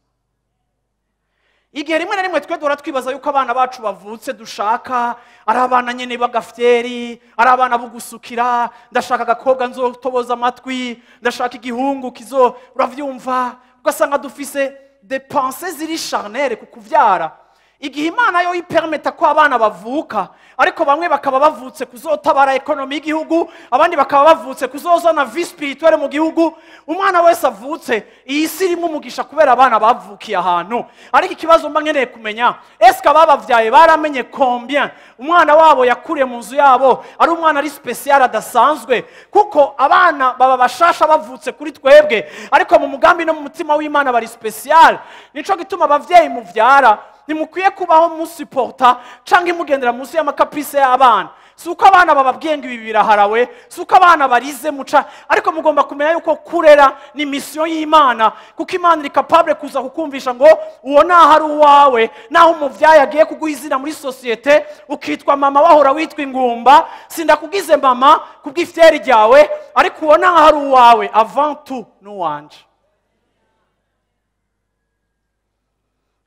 S1: Igihe rimwe na rimwe twe duhora twibaza yuko abana bacu bavutse dushaka ari abana nyene b'agafyeri, ari abana bugusukira. Ndashaka agakobwa nzotoboza amatwi, ndashaka igihungu kizo, uravyumva, ugasanga dufise des pensées ziri charnelles ku kuvyara. Igihe Imana yo ipermeta ko abana bavuka, ariko bamwe bakaba bavutse kuzotabara économie y'igihugu, abandi bakaba bavutse kuzozana vie spirituelle mu gihugu. Umwana wese avutse, iyi si irimo umugisha kubera abana bavukiye ahantu. Ariko ikibazo mba nkeneye kumenya: eske ababavyaye baramenye combien umwana wabo yakuriye mu nzu yabo ari umwana ari spécial, adasanzwe? Kuko abana baba bashasha bavutse kuri twebwe, ariko mu mugambi no mu mutima w'Imana bari spécial. Nico gituma abavyeyi muvyara ntimukwiye kubaho musiporta canke mugendera munsi y'ama caprices y'abana. Si uko abana bababwiye ngo ibi biraharawe, si uko abana barize muca, ariko mugomba kumenya yuko kurera ni mission y'Imana, kuko Imana iri capable kuza kukumvisha ngo uwo naho ari uwawe, naho umuvyaye agiye kuguha izina muri société, ukitwa mama wahora witwa ingumba. Sindakugize mama kubw'ifyeri ryawe, ariko uwo naho ari uwawe, avant tout n'uwanje.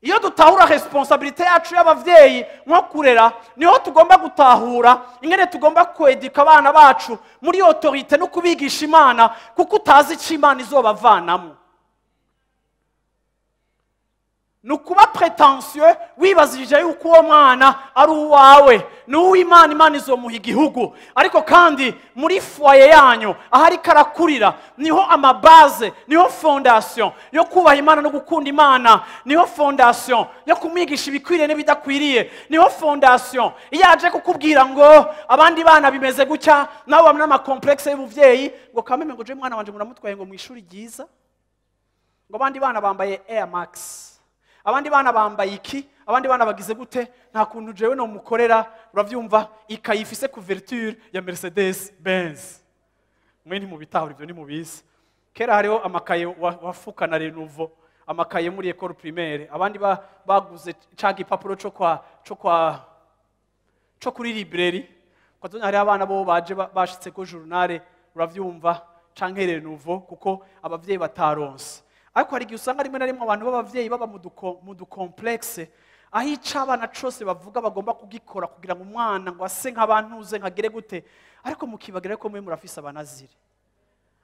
S1: Iyo dutahura responsabilité yacu y'abavyeyi nko kurera, niho tugomba gutahura ingene tugomba kwedika abana bacu muri autorité no kubigisha Imana, kuko utazi icyo Imana izobavanamo. Ni ukuba prétentieux wibazije yuko uwo mwana ari uwawe. Ni uw'Imana, Imana izomuha igihugu. Ariko kandi muri foyer yanyu aho ariko arakurira, niho ama bases, niho fondation yo kubaha Imana no gukunda Imana, niho fondation yo kumwigisha ibikwiriye n'ibidakwiriye, niho fondation iyo aje kukubwira ngo abandi bana bimeze gutya, nawe wamenya ama complexes y'ubuvyeyi, ngo kameme, ngo je mwana wanje muramutwaye ngo mu ishuri ryiza, ngo abandi bana bambaye Air Max, abandi bana bambaye iki, abandi bana bagize gute, nta kuntu jewe no mukorera, uravyumva, ikayi ifise couverture ya Mercedes Benz. Mwe ntimubitahura ivyo, ntimubizi. Kera hariho amakaye wafuka na Renouveau, amakaye muri école primaire, abandi baguze ca gipapuro co kwa co kuri librairie. Ukazona hariho abana bo baje bashitse ko journal, uravyumva, canke Renouveau, kuko abavyeyi bataronse. Ariko hari igihe usanga rimwe na rimwe abantu b'abavyeyi baba mu du complexes, aho ico abana cose bavuga bagomba kugikora kugira ngo umwana ngo ase nk'abantuze, nkagere gute. Ariko mukibagira ko mwe murafise abanazire,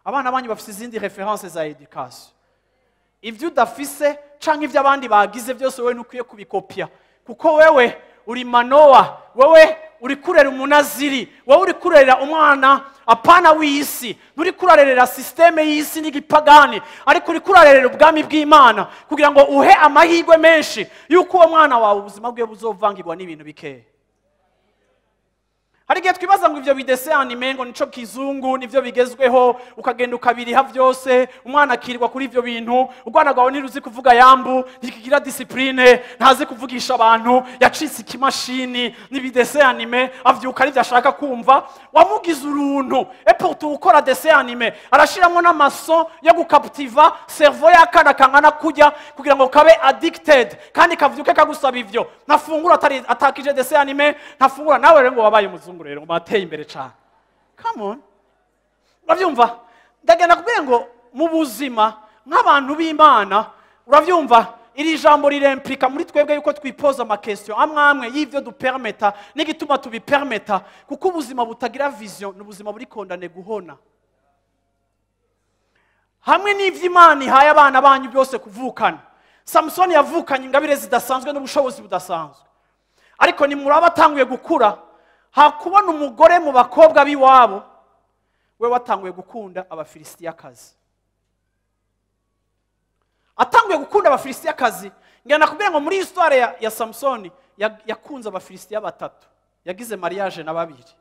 S1: abana banyu bafise izindi références za éducation. Ivyo udafise canke ivyo abandi bagize byose, wowe ntukwiye kubikopya, kuko wewe uri Manowa, wewe uri kurera umunaziri, wowe uri kurera umwana apana w'isi, nturi kurarerera système y'isi n'igipagani, ariko uri kurarerera ubwami bw'Imana, kugira ngo uhe amahirwe menshi yuko uwo mwana wawe ubuzima bwe buzovangirwa n'ibintu bikeya. Hari igihe twibaza ngo ivyo bi dessins animés ngo nico kizungu, nivyo bigezweho, ukagenda ukabiriha vyose, umwana akirirwa kuri ivyo bintu. Urwana rwawe ntiruzi kuvuga yambu, ntikigira discipline, ntazi kuvugisha abantu, yacitse ikimashini n'ibi dessins animés, avyuka arivyo ashaka kumva, wamugize uruntu. Et pourtant ukora dessin animé arashiramo n'ama sons yo gukaptiva cerveau y'akana kangana kurya, kugira ngo kabe addicted kandi kavyuke kagusaba ivyo. Ntafungura atari atakije dessin animé, ntafungura. Nawe rero ngo wabaye umuzungu rero, ngo bateye imbere cane. Come on, uravyumva? Ndagenda kubwira ngo mu buzima nk'abantu b'Imana, uravyumva, iri jambo riremplika muri twebwe yuko twipoza ama questions amwe amwe y'ivyo dupermeta n'igituma tubipermeta, kuko ubuzima butagira vision ni ubuzima buri condamné guhona. Hamwe n'ivyo Imana ihaye abana banyu byose kuvukana, Samusoni yavukanye ingabire zidasanzwe n'ubushobozi budasanzwe, ariko nimuraba atanguye gukura, hakubona umugore mu bakobwa b'iwabo, we watanguye gukunda Abafilisitiyakazi. Atanguye gukunda abafilisitiyakazi. Ngira nakubwira ngo muri histoire ya Samsoni yakunze abafilisitiya batatu, yagize mariage na babiri.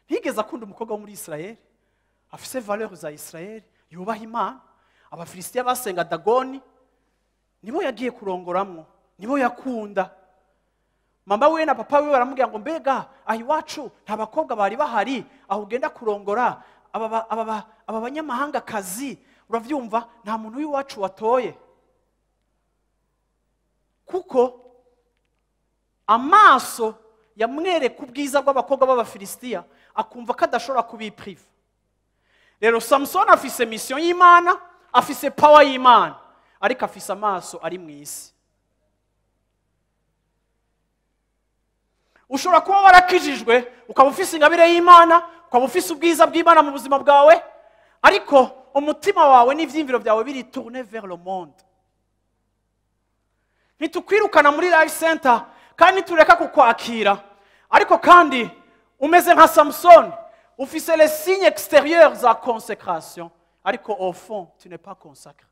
S1: Ntigeze akunda umukobwa wo muri Israel afise valeur za Israel, yubaha Imana. Abafilisitiya basenga Dagoni nibo yagiye kurongoramwo, nibo yakunda. Mama we na papa we baramubwira ngo mbega aho iwacu nta bakobwa bari bahari, aho ugenda kurongora aba banyamahanga kazi, uravyumva nta muntu w'iwacu watoye. Kuko amaso yamwereka ubwiza bw'abakobwa b'abafilisitiya, akumva ko adashobora kubipriva. Rero Samson afise mission y'Imana, afise power y'Imana, ariko afise amaso ari mu isi. Ushobora kuba warakijijwe, ukaba ufise ingabire y'Imana, ukaba ufise ubwiza bw'Imana mu buzima bwawe, ariko umutima wawe n'ivyiyumviro byawe biri tourné vers le monde. Ntitukwirukana muri Life Center kandi tureka kukwakira, ariko kandi umeze nka Samson, ufise les signes extérieurs za consécration, ariko au fond tu n'es pas consacré.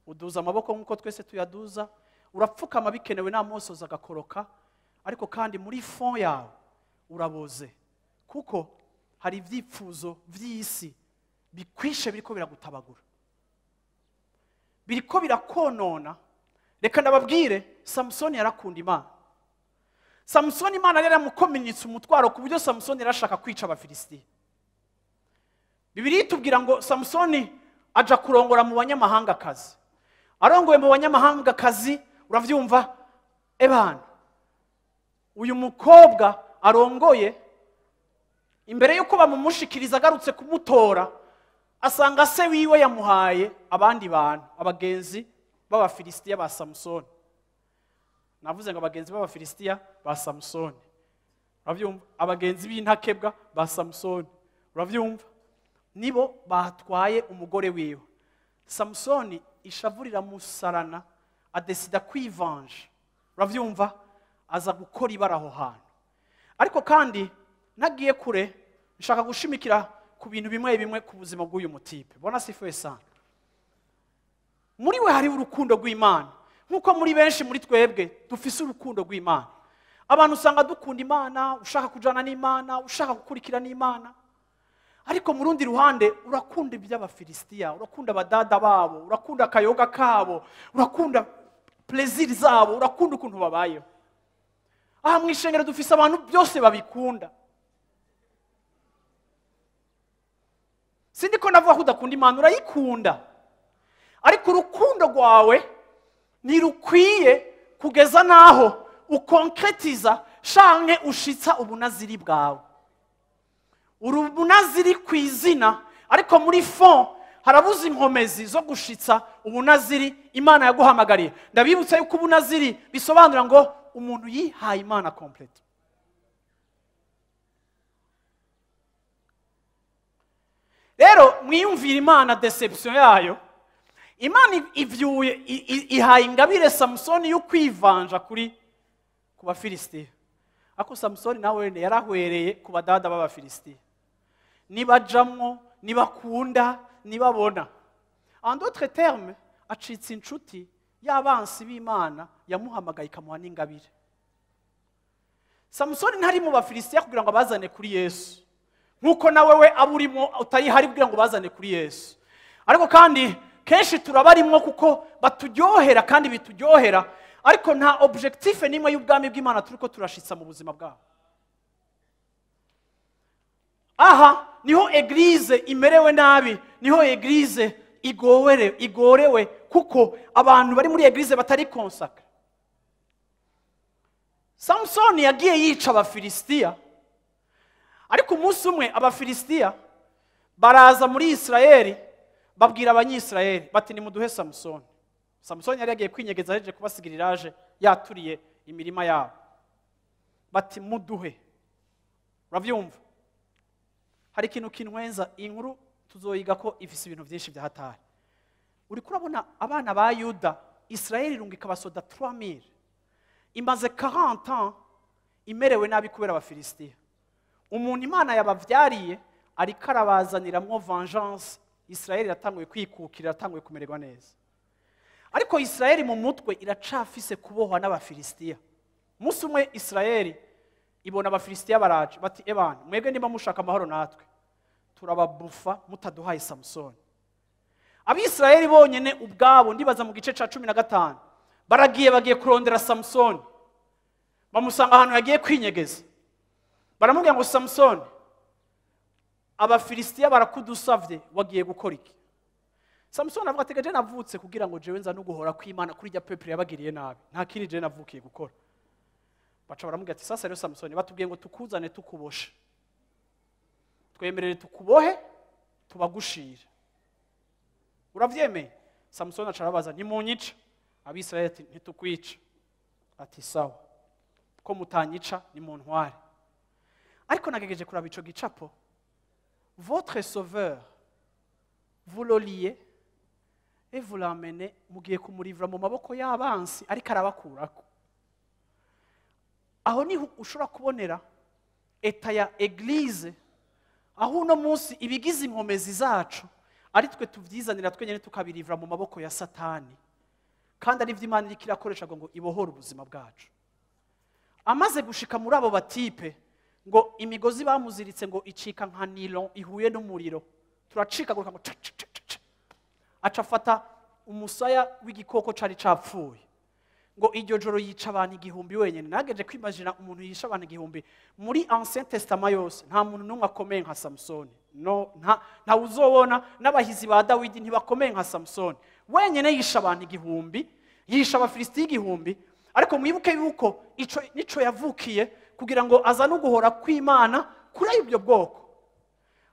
S1: Uduza amaboko nkuko twese tuyaduza, urapfukama bikenewe n'amosozi agakoroka, ariko kandi muri fond yawe uraboze, kuko hari ivyipfuzo vy'isi bikwishe, biriko biragutabagura, biriko birakonona. Reka ndababwire, Samson yarakunda Imana. Samson Imana yari yaramukominitse umutwaro ku buryo Samson yarashaka kwica abafilisitiya. Bibiliya itubwira ngo Samson aja kurongora mu banyamahanga kazi. Arongoye mu banyamahanga kazi, uravyumva ebana. Uyu mukobwa arongoye, imbere yuko bamumushikiriza agarutse kumutora, asanga se wiwe yamuhaye abandi bantu, abagenzi b'abafilisitiya ba Samson. Navuze ngo abagenzi b'abafilisitiya ba Samson. Uravyumva? Abagenzi b'intakebwa ba Samson. Uravyumva? Nibo batwaye umugore wiwe. Samson ishavurira musarana, adesida kwivanje. Uravyumva? Aza gukora ibara aho hantu. Ariko kandi nagiye kure, nshaka gushimikira ku bintu bimwe bimwe ku buzima bw'uyu mutipe. Bona sifuwe sana. Muri we hari urukundo rw'Imana, nkuko muri benshi muri twebwe dufise urukundo rw'Imana. Abantu usanga dukunda Imana, ushaka kujana n'Imana, ushaka gukurikira n'Imana, ariko mu rundi ruhande urakunda iby'abafilisitiya, urakunda abadada babo, urakunda akayoga kabo, urakunda plaisir zabo, urakunda ukuntu babayeho. Aha mu ishengero dufise abantu byose babikunda. Sindiko navuga ko udakunda Imana, urayikunda, ariko urukundo rwawe ntirukwiye kugeza naho ukonkretiza shanke ushitsa ubunaziri bwawe. Urubunaziri kwizina, ariko muri fond harabuze inkomezi zo gushitsa ubunaziri Imana yaguhamagariye. Ndabibutsa yuko ubunaziri bisobanura ngo umuntu yihaye Imana complete. Rero mwiyumvira Imana deception yayo. Imana ivyuye ihaye ingabire Samsoni yo kwivanja kuri ku bafilisitiya. Ako Samsoni nawe yarahwereye ku badada b'abafilisitiya. Nibajamwo, nibakunda, nibabona. En d'autres termes, acitse inshuti y'abansi b'Imana yamuhamagaye ikamuha n'ingabire. Samsoni ntari mu bafilisitiya kugira ngo abazane kuri Yesu, nkuko nawe we aburimo utayihari kugira ngo bazane kuri Yesu. Ariko kandi kenshi turabarimwo kuko baturyohera kandi bituryohera, ariko nta objectif nimwe y'ubwami bw'Imana turiko turashitsa mu buzima bwabo. Aha niho eglise imerewe nabi, niho eglise igorewe, kuko abantu bari muri eglise batari consacré. Samson yagiye yica abafilisitiya, ariko umunsi umwe abafilisitiya baraza muri Israeli, babwira abanyisraeli bati nimuduhe Samson. Samson yari yagiye kwinyegeza aje kubasigiriraje yaturiye imirima yabo. Bati muduhe. Uravyumva? Hari ikintu kinwenza, inkuru tuzoyiga ko ifise ibintu byinshi bya hatari. Uri kurabona abana ba Yuda, Israeli irungika abasoda 3000. Imaze 40 ans imerewe nabi kubera abafilisitiya. Umuntu Imana yabavyariye ariko arabazaniramwo vengeance Israeli iratanguye kwikukira, iratanguye kumererwa neza. Ariko Israeli mu mutwe iracafise kubohwa n'Abafilisitiya. Umunsi umwe Israeli ibona Abafilisitiya baraje, bati: "Ebana, mwebwe niba mushaka amahoro natwe turababufa mutaduhaye Samusoni." Abisirayeli bonyene ubwabo, ndibaza mu gice ca 15, baragiye, bagiye kurondera Samusoni, bamusanga ahantu yagiye kwinyegeza. Baramubwira ngo: "Samusoni, Abafilisitiya barakudusavye, wagiye gukora iki?" Samusoni avuga ati: "Je navutse kugira ngo jewe nza no guhora kw'Imana kuri rya peuple yabagiriye nabi, nta kindi je navukiye gukora." Baca baramubwira ati: "Sasa rero Samusoni, batubwiye ngo tukuzane tukuboshe, twemerere tukubohe tubagushire, uravyemeye?" Samusoni aca arabaza: "Ntimunyica?" Abisirayeli ati: "Ntitukwica." Ati: "Sawa, ko mutanyica nimuntware." Ariko nagerageje kuraba ico gicapo: votre sauveur, vous le liez et vous l'amenez, mugiye kumurivura mu maboko y'abansi, ariko arabakurako. Aho niho ushobora kubonera état ya église, aho uno munsi ibigize inkomezi zacu ari twe tuvyizanira twenyine, tukabirivura mu maboko ya Satani, kandi ari byo Imana iriko irakoresha ngo ibohore ubuzima bwacu. Amaze gushika muri abo ba types, ngo imigozi bamuziritse ngo icika nka nylon ihuye n'umuriro, turacikagurika, ngo ca, ca, ca, ca, ca. Aca afata umusaya w'igikoko cari capfuye, ngo iryo joro yica abantu 1000 wenyine. Nageje kwimagina umuntu yisha abantu 1000. Muri Ancien Testament yose nta muntu n'umwe akomeye nka Samusoni. No nta ntawe uzobona, n'abahizi ba Dawidi ntibakomeye nka Samusoni. Wenyine yisha abantu 1000, yisha Abafilisitiya 1000. Ariko mwibuke yuko ico nico yavukiye, kugira ngo azane uguhora kw'Imana kuri ibyo bwoko.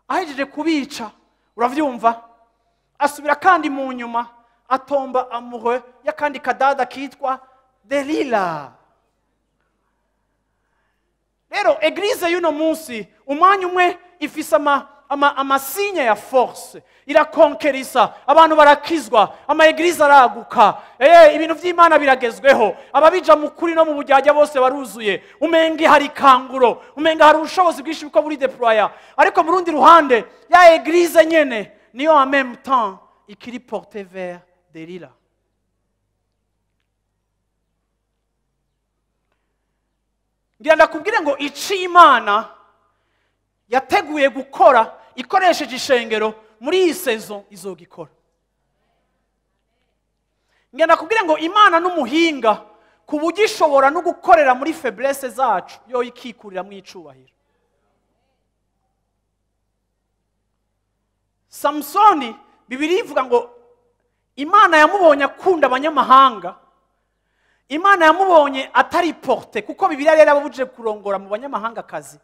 S1: Ahejeje kubica, uravyumva, asubira kandi mu nyuma atomba amoureux y'akandi kadada kitwa Delila. Rero église y'uno munsi, umwanya umwe ifise ama signes ya force, irakonkerisa, abantu barakizwa, ama églises araguka, ibintu by'Imana biragezweho, ababija mu kuri no mu bujyajya bose baruzuye, umenga hari ikanguro, umenga hari ubushobozi bwinshi buko buri déployé. Ariko mu rundi ruhande, ya église nyene niyo en même temps ikiri portée vers Delila. Ngira ndakubwire ngo ici Imana yateguye gukora ikoresheje ishengero muri iyi saison izogikora. Ngira ndakubwire ngo Imana n'umuhinga ku buryo ishobora no gukorera muri faiblesse zacu, yo ikikuriramo icubahiro. Samusoni, Bibiri ivuga ngo Imana yamubonye akunda abanyamahanga, Imana yamubonye atari porté, kuko Bibiliya rero yababujije kurongora mu banyamahanga kazi.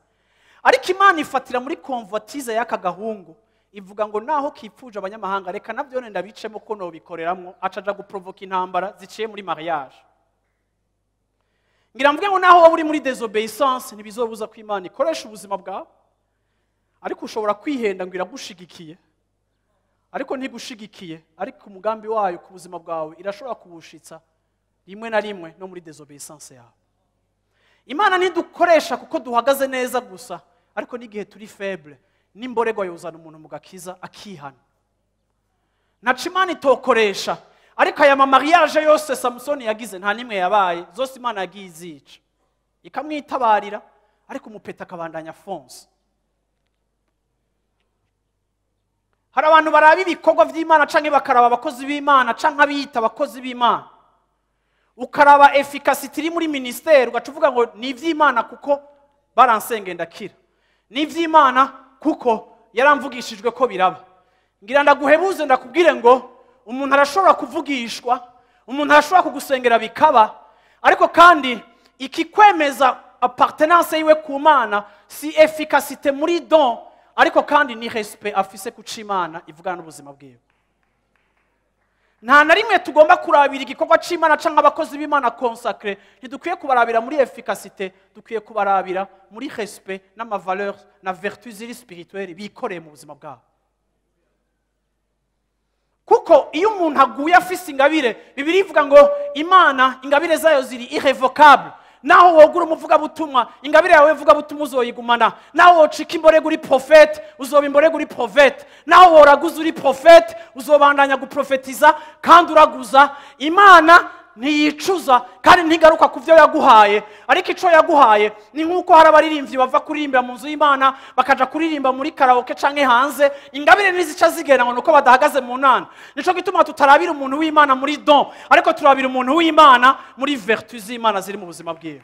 S1: Ariko Imana ifatira muri convoitise y'aka gahungu, ivuga ngo: "Naho kipfuje abanyamahanga, reka nabyo ndabicemo ko nobikoreramwo." Aca aja guprovoka intambara ziciye muri mariage. Ngira mvuge ngo naho wowe uri muri désobéissance, ntibizobuza ko Imana ikoresha ubuzima bwawe. Ariko ushobora kwihenda ngo iragushigikiye, ariko ntigushigikiye. Ariko umugambi wayo ku buzima bwawe irashobora kuwushitsa rimwe na rimwe no muri désobéissance yawe. Imana ntidukoresha kuko duhagaze neza gusa, ariko n'igihe turi faible, n'imborerwa yuzana umuntu mu gakiza akihana. Ntaco Imana itokoresha. Ariko aya ma mariages yose Samusoni yagize, nta n'imwe yabaye. Zose Imana yagiye izica, ikamwitabarira, ariko umupeta akabandanya afonse. Hari abantu baraba ibikorwa by'Imana canke bakaraba abakozi b'Imana canke abiyita abakozi b'Imana, ukaraba efficacité iri muri ministère, ugaca uvuga ngo ni iby'Imana kuko baransenge ndakira, ni iby'Imana kuko yaramvugishijwe ko biraba. Ngira ndaguhebuze, ndakubwire ngo umuntu arashobora kuvugishwa, umuntu arashobora kugusengera bikaba, ariko kandi ikikwemeza appartenance yiwe ku Mana si efficacité muri don, ariko kandi ni respect afise ku c'Imana ivugana n'ubuzima bwiwe. Nta na rimwe tugomba kurabira igikorwa c'Imana canke abakozi b'Imana consacrés, ntidukwiye kubarabira muri efficacité, dukwiye kubarabira muri respect n'ama valeurs na vertu ziri spirituelle bikoreye mu buzima bwabo. Kuko iyo umuntu aguye afise ingabire, Bibiri ivuga ngo Imana ingabire zayo ziri irrévocable. Naho wogura umuvugabutumwa, ingabire yawe mvugabutumwa uzoyigumana. Naho wocika imborego uri prophète, uzoba imborego uri prophète. Naho woraguza uri prophète, uzobandanya guprofetiza kandi uraguza. Imana ntiyicuza kandi ntigaruka ku byo yaguhaye, ariko ico yaguhaye ni nkuko hari abaririmbyi bava kuririmba mu nzu y'Imana bakaja kuririmba muri karaoke canke hanze, ingabire nizica zigenda ngo nuko badahagaze mu nana. Nico gituma tutarabira umuntu w'Imana muri don, ariko turabira umuntu w'Imana muri vertu z'Imana ziri mu buzima bwiwe.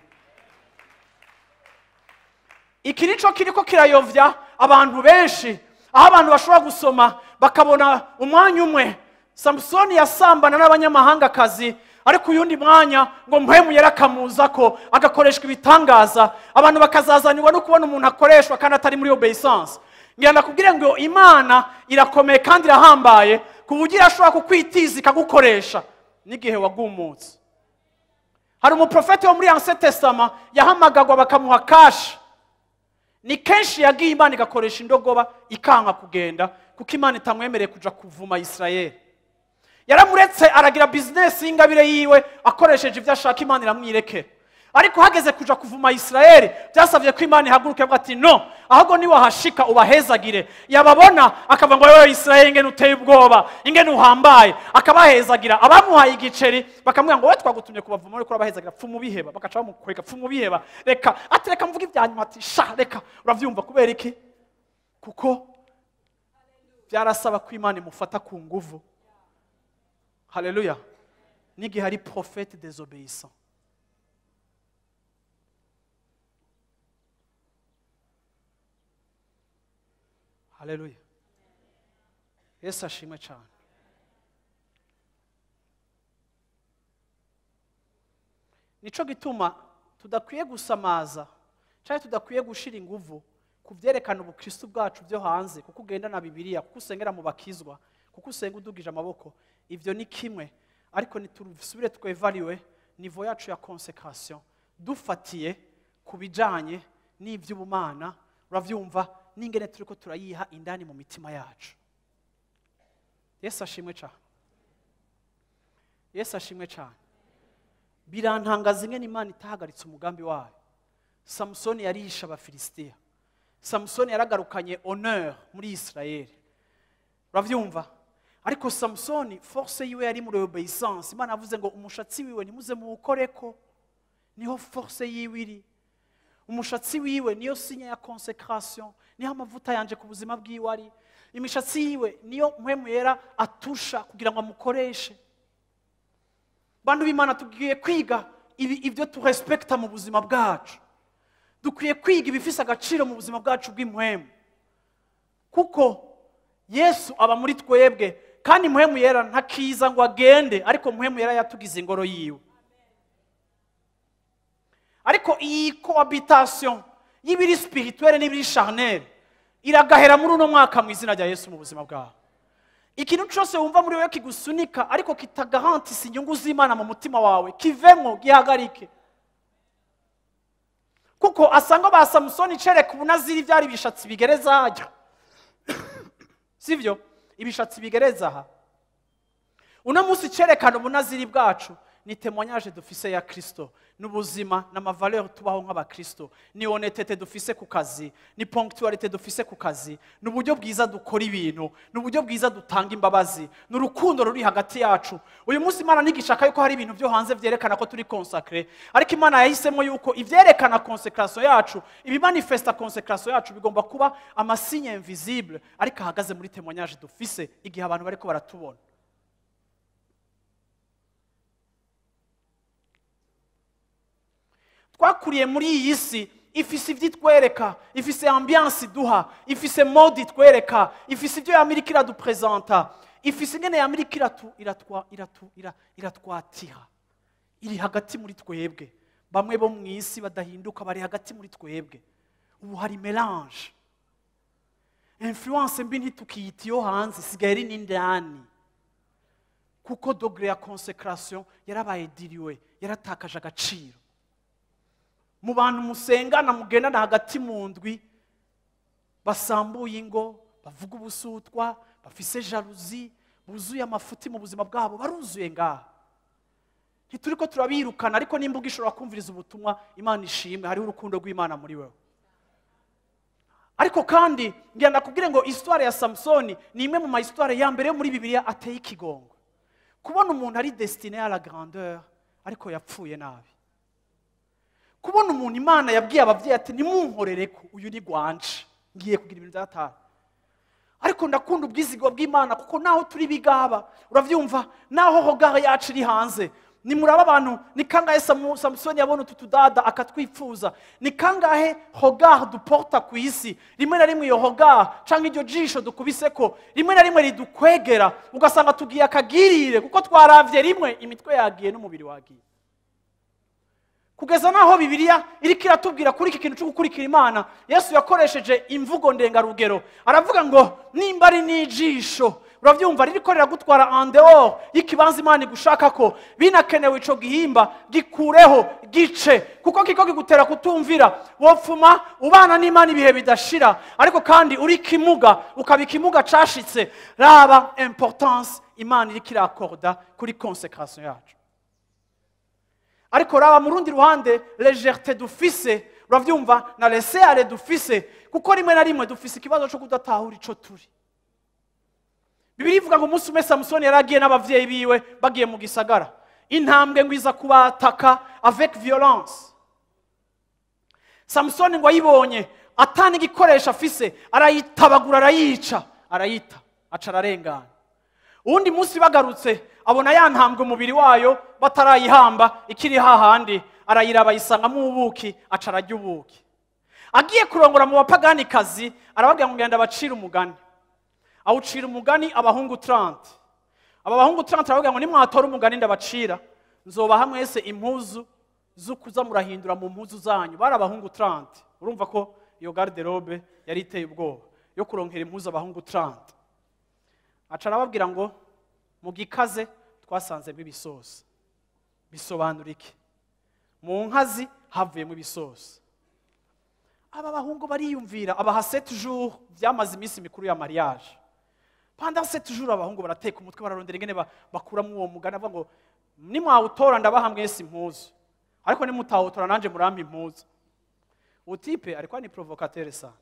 S1: Iki nico kiriko kirayovya abantu benshi, aho abantu bashobora gusoma bakabona umwanya umwe Samsoni yasambana n'abanyamahangakazi, ariko uyundi mwanya ngo mpwemu yarakamuza ko agakoreshwa ibitangaza, abantu bakazazanirwa no kubona umuntu akoreshwa kandi atari muri obeissance. Ngira ndakubwire ngo Imana irakomeye kandi irahambaye ku buryo irashobora kukwitiza ikagukoresha n'igihe wagumutse. Hari umuprofeti wo muri Ancien Testament yahamagagwa bakamuha cash. Ni kenshi yagiye Imana igakoresha indogoba ikanka kugenda kuko Imana itamwemereye kuja kuvuma Israel. Yaramuretse aragira business y'ingabire yiwe akoresheje ibyo ashaka, Imana iramwirekera. Ariko hageze kuja kuvuma Israel byasavye ko Imana ihaguruke avuga ati no, ahubwo ni wahashika ubahezagire. Yababona akavuga ngo wewe Israel ingene uteye ubwoba, ingene uhambaye, akabahezagira. Abamuhaye igiceri bakamubwira ngo wewe twagutumye kubavuma ariko urabahezagira, pfu mubiheba, bakaca bamukwega, pfu mubiheba, reka ati reka mvuge ibyanyuma, ati sha reka. Uravyumva kubera iki? Kuko byarasaba ko Imana imufata ku nguvu. Haleluya. N'igihe hari prophète désobéissant. Haleluya. Yesu ashimwe cyane. Nico gituma tudakwiye gusamaza cyangwa tudakwiye gushira inguvu kuvyerekana ubukristo bwacu byo hanze, kuko ugenda na Bibiliya, kuko usengera mu bakizwa, kuko usenga udugije amaboko, ivyo ni kimwe. Ariko nitusubire twevaliwe niveau yacu ya consécration dufatiye kubijanye n'ivy'ubumana, uravyumva n'ingene turiko turayiha indani mu mitima yacu. Yesu ashimwe cyane. Yesu ashimwe cyane. Birantangaza ingene Imana itahagaritse umugambi wayo. Samsoni yarisha Abafilisitiya. Samsoni yaragarukanye honneur muri Israel. Uravyumva? Ariko Samsoni force yiwe yari muri obeissance. Imana avuze ngo umushatsi wiwe ntimuze muwukoreko, niho force yiwe iri. Umushatsi wiwe niyo signe ya consécration, niho amavuta yanje ku buzima bwiwe ari. Imishatsi yiwe niyo mpwemu yera atusha kugira ngo amukoreshe. Bantu b'Imana, tugiye kwiga ibyo turespekta mu buzima bwacu. Dukwiye kwiga ibifise agaciro mu buzima bwacu bw'impwemu, kuko Yesu aba muri twebwe kandi mpwemu yera ntakiza ngo agende, ariko mpwemu yera yatugize ingoro yiwe. Ariko iyi cohabitation y'ibiri spirituelle n'ibiri charnel iragahera muri uno mwaka mu izina rya Yesu mu buzima bwawe. Ikintu cyose wumva muri wewe kigusunika ariko kitagarantisa inyungu z'Imana mu mutima wawe, kivemo, gihagarike. Kuko asanga ba Samsoni cereka ubunaziri byari ibishatsi bigereza ajya. Sivyo? Ibishatsi bigereza aha. Uno munsi cerekana ubunaziri bwacu ni témoignage dufise ya Kristo, n'ubuzima n'amavaleur tubaho nk'abakristo, ni honnêteté dufise ku kazi, ni ponctualité dufise ku kazi, n'uburyo bwiza dukora ibintu, n'uburyo bwiza dutanga imbabazi, n'urukundo ruri hagati yacu. Uyu munsi Imana ntigishaka yuko hari ibintu byo hanze vyerekana ko turi consacré, ariko Imana yahisemo yuko ivyerekana consécration yacu, ibimanifesta consécration yacu bigomba kuba amasigne invisible ariko ahagaze muri témoignage dufise igihe abantu bariko baratubona. Twakuriye muri iyi si ifise ivyitwereka, ifise ambiance iduha, ifise mode itwereka, ifise ibyo Amerika iradupresenta, ifise ingene Amerika iratwatira. Iri hagati muri twebwe. Bamwe bo mu isi badahinduka bari hagati muri twebwe. Ubu hari mélange. Influence mbi ntitukiyita iyo hanze, isigaye iri n'indani. Kuko degré ya consécration yarabaye diriwe, yaratakaje agaciro. Mu bantu musengana mugendana hagati mu ndwi basambuye ingo, bavuga ubusutwa, bafise jalousie, buzuye amafuti mu buzima bwabo, baruzuye ngaha. Ntituriko turabirukana, ariko nimba ugishobora kumviriza ubutumwa, Imana ishimwe, hariho urukundo rw'Imana muri wewe. Ariko kandi ngira ndakubwire ngo histoire ya Samsoni ni imwe mu ma histoire ya mbere yo muri Bibiliya ateye ikigongo. Kubona umuntu ari destiné à la grandeur ariko yapfuye nabi. Kubona umuntu Imana yabwiye abavyeyi ati nimunkorere ko uyu ni gwanje, ngiye kugira ibintu byatara. Ariko ndakunda ubwizigo bw'Imana kuko naho turi bigaba, uravyumva, naho hogare yacu iri hanze. Nimuraba abantu, ni kangahe Samsoni yabona utu tudada akatwipfuza? Ni kangahe hogare duporta ku isi? Rimwe na rimwe iyo hogare canke iryo jisho dukubiseko, rimwe na rimwe ridukwegera, ugasanga tugiye akagirire kuko twaravye rimwe imitwe yagiye n'umubiri wagiye. Kugeza naho Bibiliya iriko iratubwira kuri iki kintu cyo gukurikira Imana, Yesu yakoresheje imvugo ndengarugero. Aravuga ngo nimba ari n'ijisho, uravyumva, ririko riragutwara en dehors y'ikibanza Imana igushaka ko, binakenewe ico gihimba gikureho gice, kuko kiko kigutera kutumvira. Wopfuma ubana n'Imana ibihe bidashira, ariko kandi uri kimuga, ukaba ikimuga cashitse. Raba importance Imana iriko irakorda kuri consecration yacu. Ariko raba mu rundi ruhande légèreté dufise, uravyumva, na laisser-aller dufise, kuko rimwe na rimwe dufise ikibazo cyo kudatahura ico turi. Bibiliya ivuga ngo umunsi umwe Samusoni yaragiye n'abavyeyi biwe bagiye mu gisagara, intambwe ngo iza kubataka avec violence. Samusoni ngo ayibonye atana igikoresho afise, arayitabagura, arayica, arayita, aca ararengana. Uwundi munsi bagarutse abona ya ntambwe umubiri wayo batarayihamba ikiri hahandi, arayiraba ayisangamo ubuki, aca ararya ubuki. Agiye kurongora mu bapaganikazi, arababwira ngo ngenda bacire umugani. Awucira umugani abahungu 30. Aba bahungu 30 arababwira ngo nimwatora umugani ndabacira, nzobaha mwese impuzu zo kuza murahindura mu mpuzu zanyu. Bari abahungu 30. Urumva ko iyo garde-robe yari iteye ubwoba yo kuronkera impuzu abahungu 30. Aca arababwira ngo mu gikaze twasanzemo ibisosi. Bisobanura iki? Mu nkazi havuyemo ibisosi. Aba bahungu bariyumvira, abaha 7 jours, byamaze iminsi mikuru ya mariage. Pendant 7 jours abahungu barateka umutwe, bararondera ingene bakuramo uwo mugani, avuga ngo nimwawutora ndabaha mwese impuzu, ariko nimutawutora nanje murampa impuzu. Utipe ariko ni provocateur sana.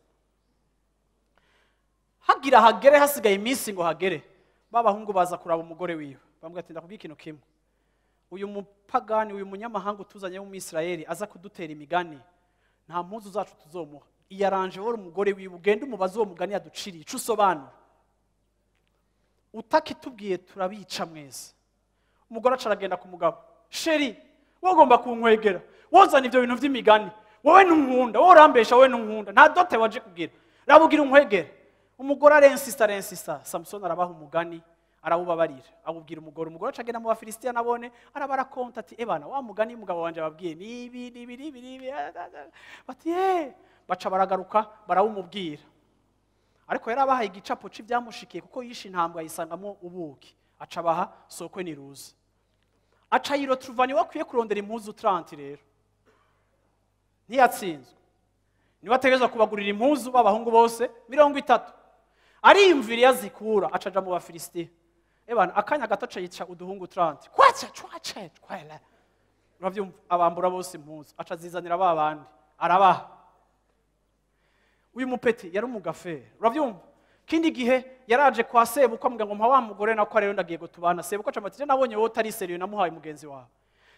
S1: Hagira hagere hasigaye iminsi ngo hagere, babahungu baza kuraba umugore wiwe, bamubwira ati ndakubwira ikintu kimwe, uyu mupagani, uyu munyamahanga utuzanye mu Israeli aza kudutera imigani, nta mpuzu zacu tuzomuha. Iyaranje wori umugore wiwe, ugende umubaze uwo mugani yaduciriye ico usobanura, utakitubwiye turabica mwese. Umugore aca aragenda ku mugabo, chéri wowe ugomba kunkwegera, wozana ivyo bintu vy'imigani, wowe ntunkunda, wowe urambesha, wowe ntunkunda, nta dote waje kugira, rabugira unkwegere. Umugore arensista, arensista. Samson arabaha umugani, arawubabarira, awubwira umugore. Umugore aca agenda mu Bafilisitiya nabone, arabarakonta ati ebana wa mugani umugabo wanje ababwiye nibi nibi nibi nibi, bati baca baragaruka barawumubwira. Ariko yarabahaye igicapo c'ivyamushikiye kuko yishe intambwe ayisangamo ubuki, aca abaha sokwe niruze. Aca yirotruvani wakwiye kurondera impuzu 30 rero ntiyatsinzwe, niwe ategerezwa kubagurira impuzu b'abahungu bose 30. Ariyumvira iyo azikura, aca aja mu Bafilisitiya. Ebana akanya gato aca yica uduhungu 30, kwaca cwace cwela, uravyumva, abambura bose impuzu, aca azizanira ba bandi arabaha. Uyu mupeti yari umugafere, uravyumva. Kindi gihe yaraje kwa sebukwe amubwira ngo mpa wa mugore nako rero ndagiye gutubana. Sebukwe aca amati nabonye wowe utari serieux namuhaye mugenzi wawe.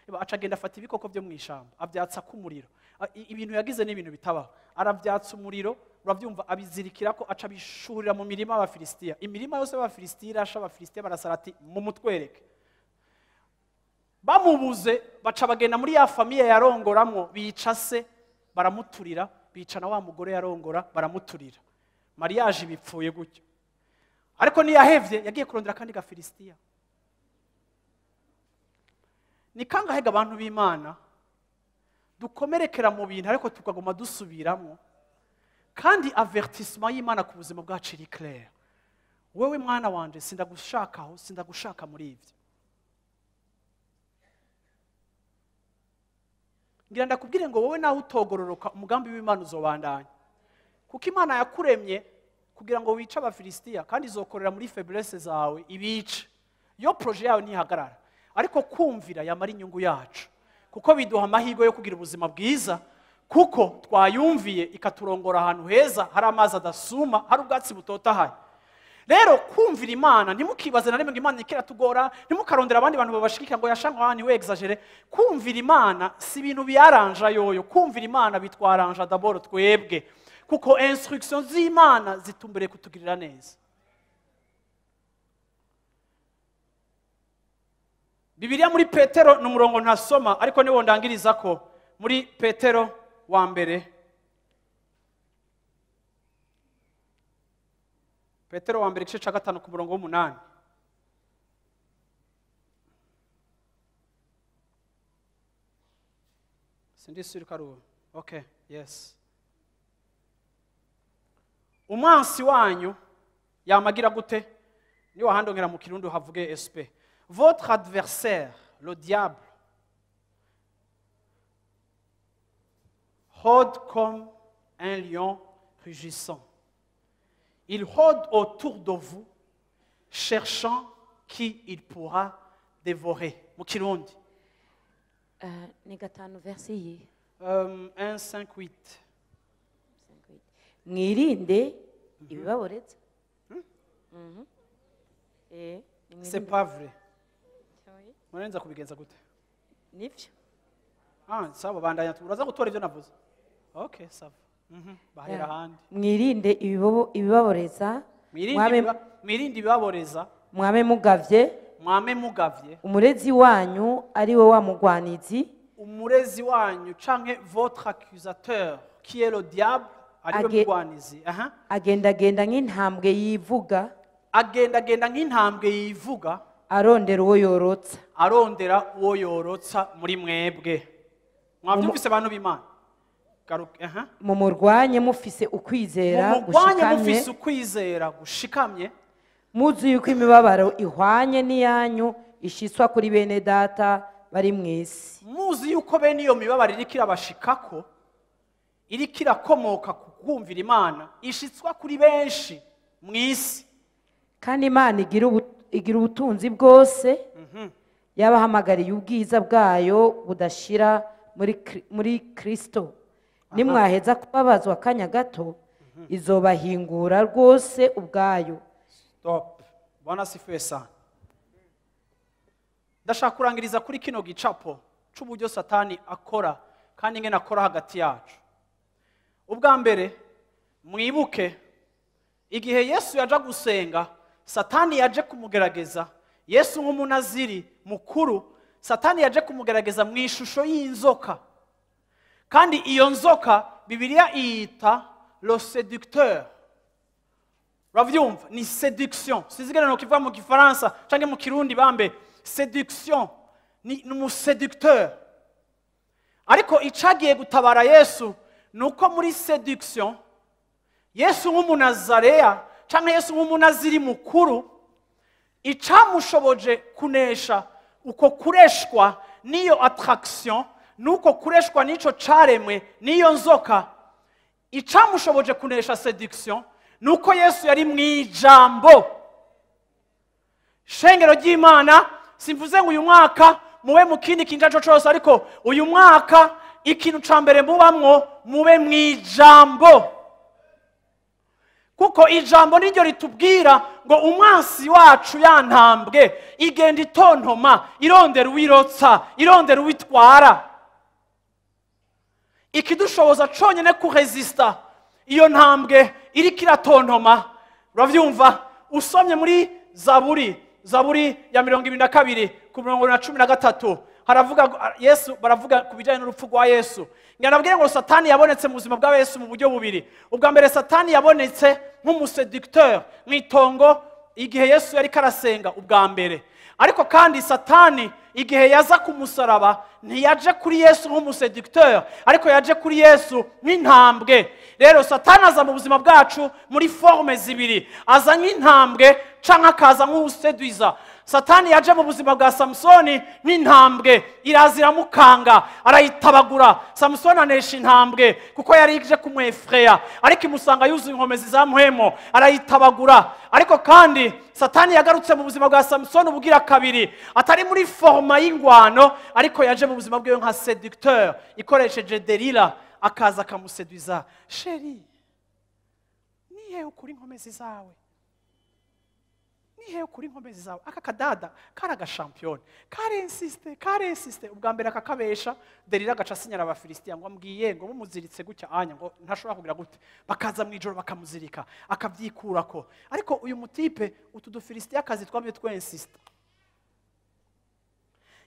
S1: Eba aca agenda afata ibikoko byo mu ishamba, avyatsa kumuriro. Ibintu yagize ni ibintu bitabaho. Aravyatsa umuriro, uravyumva, abizirikira ko aca abishurira mu mirima y'Abafilisitiya. Imirima yose y'Abafilisitiya irasha, Abafilisitiya barasara ati mumutwereke. Bamubuze baca bagenda muri ya famiye yarongoramwo, bica se baramuturira, bica na wa mugore yarongora baramuturira. Mariage bipfuye gutyo. Ariko ntiyahevye, yagiye kurondera kandi Gafilisitiya. Ni kangahe abantu b'Imana dukomerekera mu bintu ariko tukaguma dusubiramo, kandi avertissement y'Imana ku buzima bwacu iri clair. Wewe mwana wanje sindagushakaho, sindagushaka muri ivyo. Ngira ndakubwire ngo wowe nawe utogororoka umugambi w'Imana uzobandanya. Kuko Imana yakuremye kugira ngo wice Abafilisitiya, kandi izokorera muri faiblesse zawe ibice. Yo projet yawe ntihagarara. Ariko kumvira yamara inyungu yacu, kuko biduha amahirwe yo kugira ubuzima bwiza, kuko twayumviye ikaturongora ahantu heza, hari amazi adasuma, hari ubwatsi butotahaye. Rero kumvira Imana, ntimukibaze na rimwe ngo Imana ikiratugora, ntimukarondera abandi bantu babashikika ngo yashangwa ni we exagere. Kumvira Imana si ibintu biyaranja yoyo, kumvira Imana bitwaranja d'abord twebwe, kuko instruction z'Imana zitumbereye kutugirira neza. Bibiliya muri Petero ni umurongo ntasoma, ariko niwo ndangiriza ko muri Petero wa mbere, Petero wa mbere igice cya 5 ku murongo w'8. Sindi suri karuwo. Okay, yes. Umwansi wanyu yamagira gute? Ni wahandongera mu Kirundi havuge SP. Votre adversaire, le diable, rôde comme un lion rugissant. Il rôde autour de vous, cherchant qui il pourra dévorer. Mu Kirundi.
S2: Ni 5 verset yi.
S1: 1, 5, 8.
S2: Mwirinde ibibaboreza.
S1: C'est pas vrai. Murenza kubigenza gute?
S2: Nivyo.
S1: Ah, sawa bandanya uraza gutora ivyo navuze. Okay, sawa. Bahera handi.
S2: Mwirinde ibibaboreza.
S1: Mwirinde ibibaboreza.
S2: Mwame mugavye.
S1: Mwame mugavye.
S2: Umurezi wanyu ari we wa mugwanizi.
S1: Umurezi wanyu canke votre accusateur qui est le diable ari we mugwanizi. Aha.
S2: Agendagenda nk'intambwe yivuga.
S1: Agendagenda nk'intambwe yivuga.
S2: Arondera uwo yorotsa.
S1: Arondera uwo yorotsa muri mwebwe. Mwavyumvise bantu b'Imana.
S2: Mumurwanye mufise ukwizera
S1: gushikanye. Mufise ukwizera gushikamye.
S2: Muzi yuko imibabaro ihwanye n'iyanyu ishiswa kuri bene data bari mw'isi.
S1: Muzi yuko bene iyo mibabaro iriko irabashikako, iriko irakomoka ku kumvira Imana, ishitswa kuri benshi mw'isi.
S2: Kandi Imana igira ubutunzi bwose, yabahamagariye ubwiza bwayo budashira muri Kristo. Nimwaheza kubabazwa akanya gato, izobahingura rwose ubwayo.
S1: Stop. Bwana asifiwe sana. Ndashaka kurangiriza kuri kino gicapo c'uburyo Satani akora kandi ingene akora hagati yacu. Ubwa mbere mwibuke igihe Yesu yaja gusenga, Satani yaje kumugerageza. Yesu nk'umunaziri mukuru, Satani yaje kumugerageza mu ishusho y'inzoka. Kandi iyo nzoka Bibiliya iyita le séducteur. Uravyumva? Ni séduction. Sizigera no kivuga mu Gifaransa canke mu Kirundi bambe. Séduction ni umuséducteur. Ariko icagiye gutabara Yesu nuko muri séduction Yesu nk'umunazareya canke Yesu nk'umunaziri mukuru, icamushoboje kunesha uko kureshwa niyo attraction, nuko kureshwa nico caremwe niyo nzoka, icamushoboje kunesha séduction nuko Yesu yari mwijambo. Shengero ry'Imana, simvuze ngo uyu mwaka mube mu kindi kintu cyose, ariko uyu mwaka ikintu ca mbere mubamwo mube mwijambo. Kuko ijambo niryo ritubwira ngo umwansi wacu yantambwe igenda itontoma, irondera uwirotsa, irondera uwitwara. Ikidushoboza conyene kuresista iyo ntambwe iriko iratontoma. Uravyumva? Usomye muri Zaburi ya 22 ku mirongo 13 haravuga Yesu, baravuga ku bijanye n'urupfu rwa Yesu. Ngira ngo Satani yabonetse mu buzima bwa Yesu mu buryo bubiri. Ubwa mbere Satani yabonetse nk'umuseducteur mw'itongo igihe Yesu yari karasenga ubwa mbere. Ariko kandi Satani igihe yaza kumusaraba ntiyaje kuri Yesu nk'umuseducteur, ariko yaje kuri Yesu nk'intambwe. Rero Satani aza mu buzima bwacu muri forme zibiri, aza nk'intambwe canke akaza nk'useduiza. Satani yaje mu buzima bwa Samusoni n'intambwe iraza iramukanga, arayitabagura. Samusoni anesha intambwe kuko yari ije kumwefreya, ariko imusanga yuzuye inkomezi za muhemo, arayitabagura. Ariko kandi Satani yagarutse mu buzima bwa Samusoni ubugira kabiri, atari muri forme y'ingwano, ariko yaje mu buzima bwiwe nka séducteur, ikoresheje Delila, akaza akamuseduiza: "Chéri, nihe ukuri inkomezi zawe? Nihe ukuri inkomezi zawe?" Aka kadada kari agashampiyoni, karensiste, karensiste. Ubwa mbere akakabesha, Delila agaca asinyara Abafilisitiya ngo ambwiye ngo mumuziritse gutya anya ngo ntashobora kugira gute. Bakaza mu ijoro bakamuzirika, akabyikurako. Ariko uyu mutipe, utu dufilisitiya akazi twamye twensiste.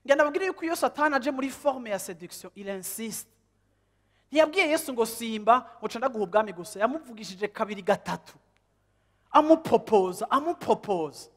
S1: Ngenda ababwire yuko iyo Satani aje muri forme ya séduction, il insiste. Ntiyabwiye Yesu ngo simba ngo ca ndaguha ubwami gusa, yamuvugishije kabiri, gatatu, amupopoza, amupopoza.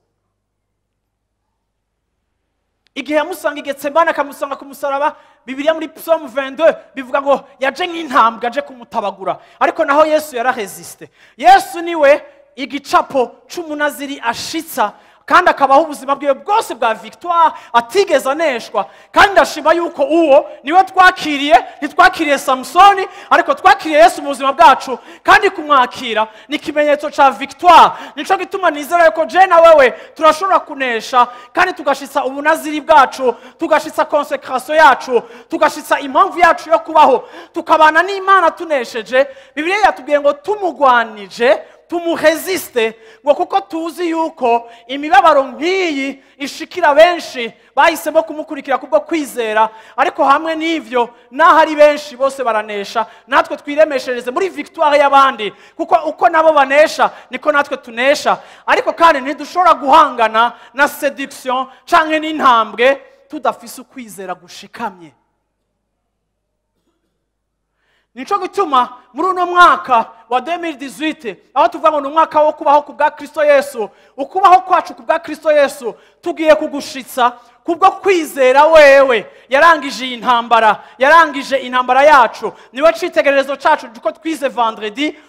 S1: Igihe yamusanga i Getsemane, akamusanga ku musaraba, Bibiliya muri Psaume 22 bivuga ngo yaje nk'intambwe aje kumutabagura, ariko naho Yesu yaraheziste. Yesu niwe igicapo c'umunaziri ashitsa kandi akabaho ubuzima bwiwe bwose bwa victoire, atigeze aneshwa. Kandi ndashima yuko uwo niwe twakiriye. Ntitwakiriye Samusoni, ariko twakiriye Yesu mu buzima bwacu, kandi kumwakira ni ikimenyetso ca victoire. Nico gituma nizera yuko je na wewe turashobora kunesha kandi tugashitsa ubunaziri bwacu, tugashitsa consécration yacu, tugashitsa impamvu yacu yo kubaho, tukabana n'Imana tunesheje. Bibiliya yatubwiye ngo tumugwanije, tumuheziste, ngo kuko tuzi yuko imibabaro nk'iyi ishikira benshi bahisemo kumukurikira kubwo kwizera. Ariko hamwe n'ivyo, n'aho ari benshi bose baranesha, natwe twiremeshereze muri victoire y'abandi, kuko uko nabo banesha niko natwe tunesha. Ariko kandi ntidushobora guhangana na séduction canke n'intambwe tudafise ukwizera gushikamye. Nico gituma muri uno mwaka wa 2018, aho tuvuga ngo ni umwaka wo kubaho ku bwa Kristo Yesu, ukubaho kwacu ku bwa Kristo Yesu tugiye kugushitsa kubwo kwizera wewe yarangije iyi ntambara, yarangije intambara yacu. Niwe citegererezo cacu, uko twize vendredi,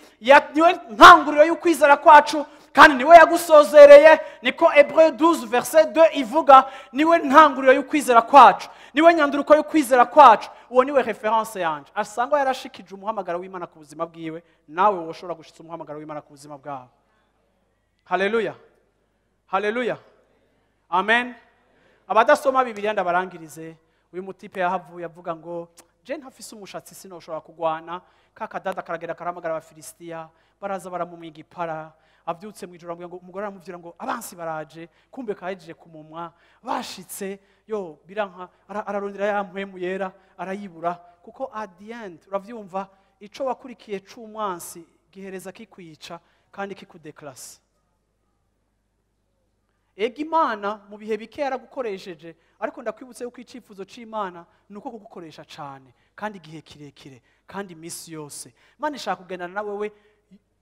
S1: niwe ntanguriro y'ukwizera kwacu kandi niwe yagusozereye. Niko Hébreux 12 verset 2 ivuga. Niwe ntanguriro y'ukwizera kwacu, niwe nyanduruko y'ukwizera kwacu. Uwo niwe référence yanje. Asangwa yarashikije umuhamagaro w'Imana ku buzima bwiwe, nawe woshobora gushitsa umuhamagaro w'Imana ku buzima bwawe. Haleluya, haleluya, amen. Abadasoma Bibiliya, ndabarangirize. Uyu mutipe yahavuye avuga ngo je ntafise umushatsi, sinoshobora kugwana. Ka kadada karagera karahamagara Abafilisitiya, baraza baramumwiga ipara. Avyutse mw'ijoro aramubwira ngo umugore aramubwira ngo abansi baraje, kumbe kahejeje kumumwa. Bashitse yo biranka, ararondera ya mpwemu yera arayibura, kuko at the end, uravyumva, ico wakurikiye c'umwansi gihereza kikwica kandi kikudeklasa. Ega Imana mu bihe bike yaragukoresheje, ariko ndakwibutse yuko icyifuzo c'Imana ni uko kugukoresha cane kandi igihe kirekire kandi iminsi yose. Imana ishaka kugendana na wewe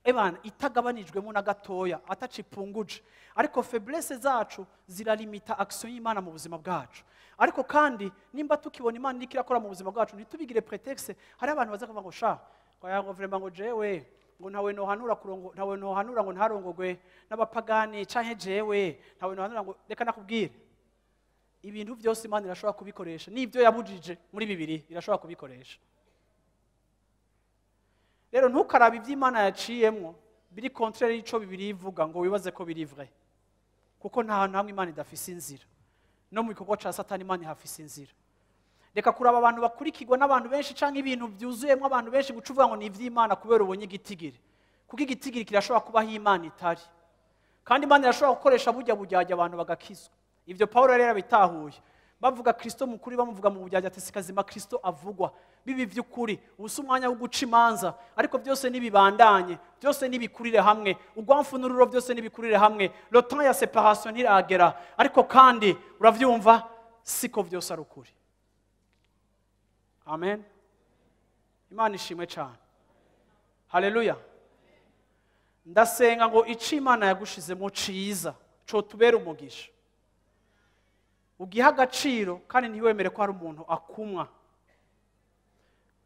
S1: ebana itagabanijwemo na gatoya, atacipunguje. Ariko faiblesse zacu ziralimita action y'Imana mu buzima bwacu. Ariko kandi nimba tukibona Imana iriko irakora mu buzima bwacu, ntitubigire prétexte. Hari abantu baza kuvuga ngo sha ngo ya ngo vraiment ngo jewe ngo ntawe nohanura kurongo, ntawe nohanura ngo ntarongogwe n'abapagani, canke jewe ntawe nohanura ngo. Reka nakubwire, ibintu byose Imana irashobora kubikoresha, n'ibyo yabujije muri bibiri irashobora kubikoresha. Rero ntukarabe ibyo Imana yaciyemwo biri contraire y'ico bibiri ivuga ngo wibaze ko biri vrai, kuko nta hantu hamwe Imana idafise inzira. No mu gikorwa ca Satani Imana ihafise inzira. Reka kuraba abantu bakurikirwa n'abantu benshi canke ibintu byuzuyemo abantu benshi guca uvuga ngo ni ivy'Imana kubera ubonye igitigiri, kuko igitigiri kirashobora kubaho Imana itari. Kandi Imana irashobora gukoresha burya bujyajya abantu bagakizwa. Ivyo Paulo rero yarabitahuye. Bavuga Kristo mukuri, bamuvuga mu bujyajya, ati sikazima Kristo avugwa bibi vy'ukuri. Ubu si umwanya wo guca imanza, ariko byose nibibandanye, byose nibikurire hamwe, urwamfu n'ururo byose nibikurire hamwe. Le temps ya séparation ntiragera. Ariko kandi uravyumva, siko vyose ari ukuri. Amen, Imana ishimwe cyane. Haleluya. Ndasenga ngo ico Imana yagushizemo ciza cotubera umugisha, ugiha agaciro kandi ntiwemere ko hari umuntu akumwa.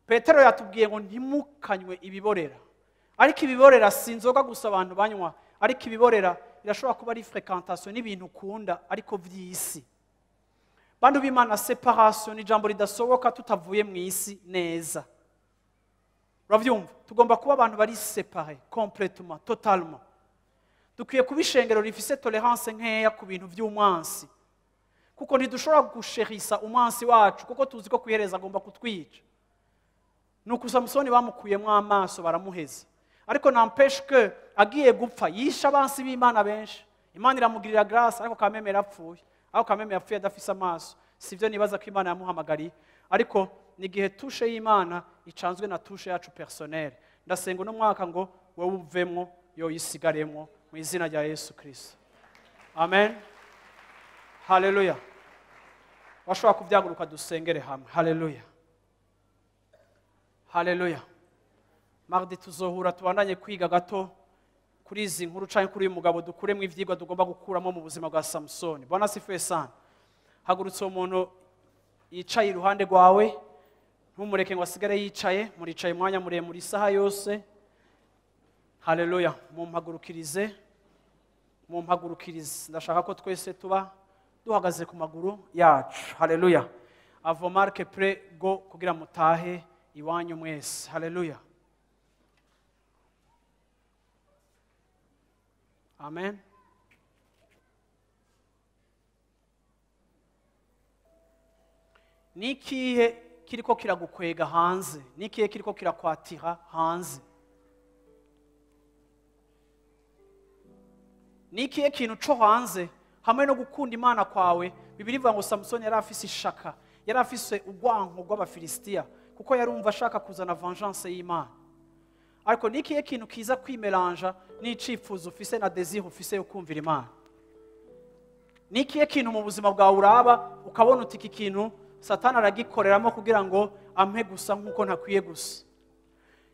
S1: Petero yatubwiye ngo ntimukanywe ibiborera, ariko ibiborera si inzoga gusa abantu banywa, ariko ibiborera irashobora kuba ingeso mbi, irashobora kuba Irashobora kuba ari fréquentation n'ibintu ukunda ariko vy'isi. Bantu b'Imana, séparation ni ijambo ridasohoka tutavuye mu isi neza. Uravyumva? Tugomba kuba abantu bari séparés complètement, totalement. Dukwiye kuba ishengero rifise tolérance nkeya ku bintu vy'umwansi, kuko ntidushobora gusherisa umwansi wacu, kuko tuzi ko kwihereza agomba kutwica. Nuko Samusoni bamukuyemo amaso, baramuheza, ariko n'empêche que agiye gupfa yishe abansi b'Imana benshi. Imana iramugirira grâce, ariko kameme yarapfuye, ariko kameme yapfuye adafise amaso. Sivyo nibaza ko Imana yamuhamagariye, ariko ni igihe touche y'Imana icanzwe na touche yacu personnelle. Ndasenga uno mwaka ngo wowe uvemwo, yoyisigaremwo, mu izina rya Yesu Kristo, amen. Haleluya. Washobora kubyaguruka, dusengere hamwe. Haleluya, haleluya. Mardi tuzohura, tubandanye kwiga gato kuri izi nkuru canke kuri uyu mugabo, dukuremo ivyigwa tugomba gukuramo mu buzima bwa Samusoni. Bwana asifiwe sana. Hagurutse uwo muntu yicaye iruhande rwawe, ntumureke ngo asigare yicaye. Muricaye umwanya muremure, isaha yose. Haleluya. Mumpagurukirize, mumpagurukirize. Ndashaka ko twese tuba duhagaze ku maguru yacu. Haleluya. À vos marques, prêts, go, kugira mutahe iwanyu mwese. Haleluya, amen. Ni ikihe kiriko kiragukwega hanze? Ni ikihe kiriko kirakwatira hanze? Ni ikihe kintu co hanze hamwe no gukunda Imana kwawe? Bibiri ivuga ngo Samusoni yari afise ishaka, yari afise urwanko rw'Abafilisitiya, kuko yarumva ashaka kuzana vengeance y'Imana. Ariko ni ikihe kintu kiza kwimelanja n'icifuzo ufise na désir ufise yo kumvira Imana? Ni ikihe kintu mu buzima bwawe uraba ukabona uti: "Iki kintu Satani aragikoreramo kugira ngo ampe gusa nk'uko ntakwiye gusa"?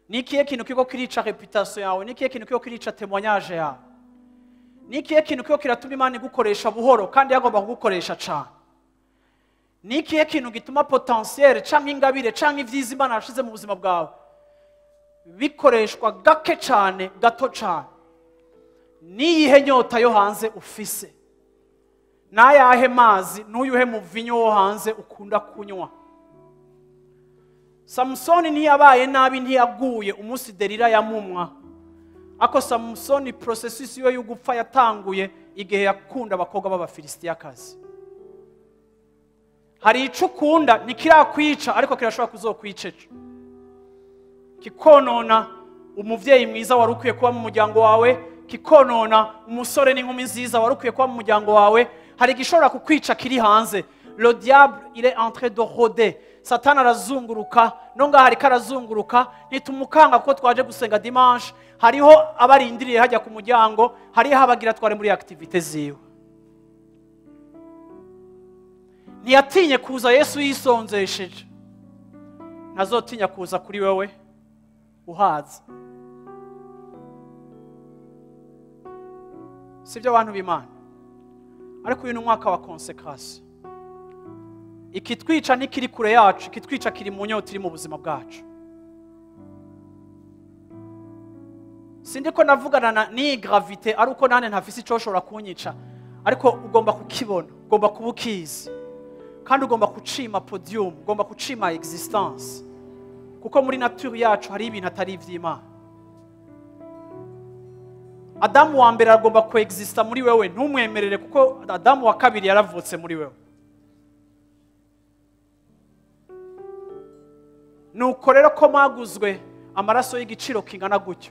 S1: Ni ikihe kintu kiriko kirica réputation yawe? Ni ikihe kintu kiriko kirica témoignage yawe? Ni ikihe kintu kiriko kiratuma Imana igukoresha buhoro kandi yagomba kugukoresha cane? Ni ikihe kintu gituma potentiel canke ingabire canke ivyiza Imana yashize mu buzima bwawe bikoreshwa gake cane, gato cane? Niyihe nyota yo hanze ufise? N'ayahe mazi, n'uyuhe muvinyo wo hanze ukunda kunywa? Samusoni ntiyabaye nabi, ntiyaguye umunsi Delila yamumwa. Ako Samusoni, processus yiwe yo gupfa yatanguye igihe yakunda abakobwa b'Abafilisitiyakazi. Hari ico ukunda, ntikirakwica, ariko kirashobora kuzokwica ejo, kikonona umuvyeyi mwiza wari ukwiye kuba mu muryango wawe, kikonona umusore n'inkumi nziza wari ukwiye kuba mu muryango wawe. Hari igishobora kukwica kiri hanze. Le diable, il est en train de rôder. Satani arazunguruka, no ngaha ariko arazunguruka. Ntitumukanga kuko twaje gusenga dimanche. Hariho abarindiriye hajya ku muryango, hariho abagira twari muri activité ziwe. Ntiyatinye kuza Yesu yisonzesheje, ntazotinya kuza kuri wewe uhaza. Sibyo, abantu b'Imana? Ariko uyu ni umwaka wa consécration. Ikitwica ntikiri kure yacu, ikitwica kiri mu nyota iri mu buzima bwacu. Sindi ko navugana n'iyi gravité ari uko nane ntafise icyo ushobora kunyica, ariko ugomba kukibona, ugomba kuba ukizi, kandi ugomba kucima podium, ugomba kucima existence, kuko muri nature yacu hari ibintu atari iby'Imana. Adamu wa mbere agomba koexista muri wewe, ntumwemerere, kuko Adamu wa kabiri yaravutse muri wewe. Nuko rero ko mwaguzwe amaraso y'igiciro kingana gutyo,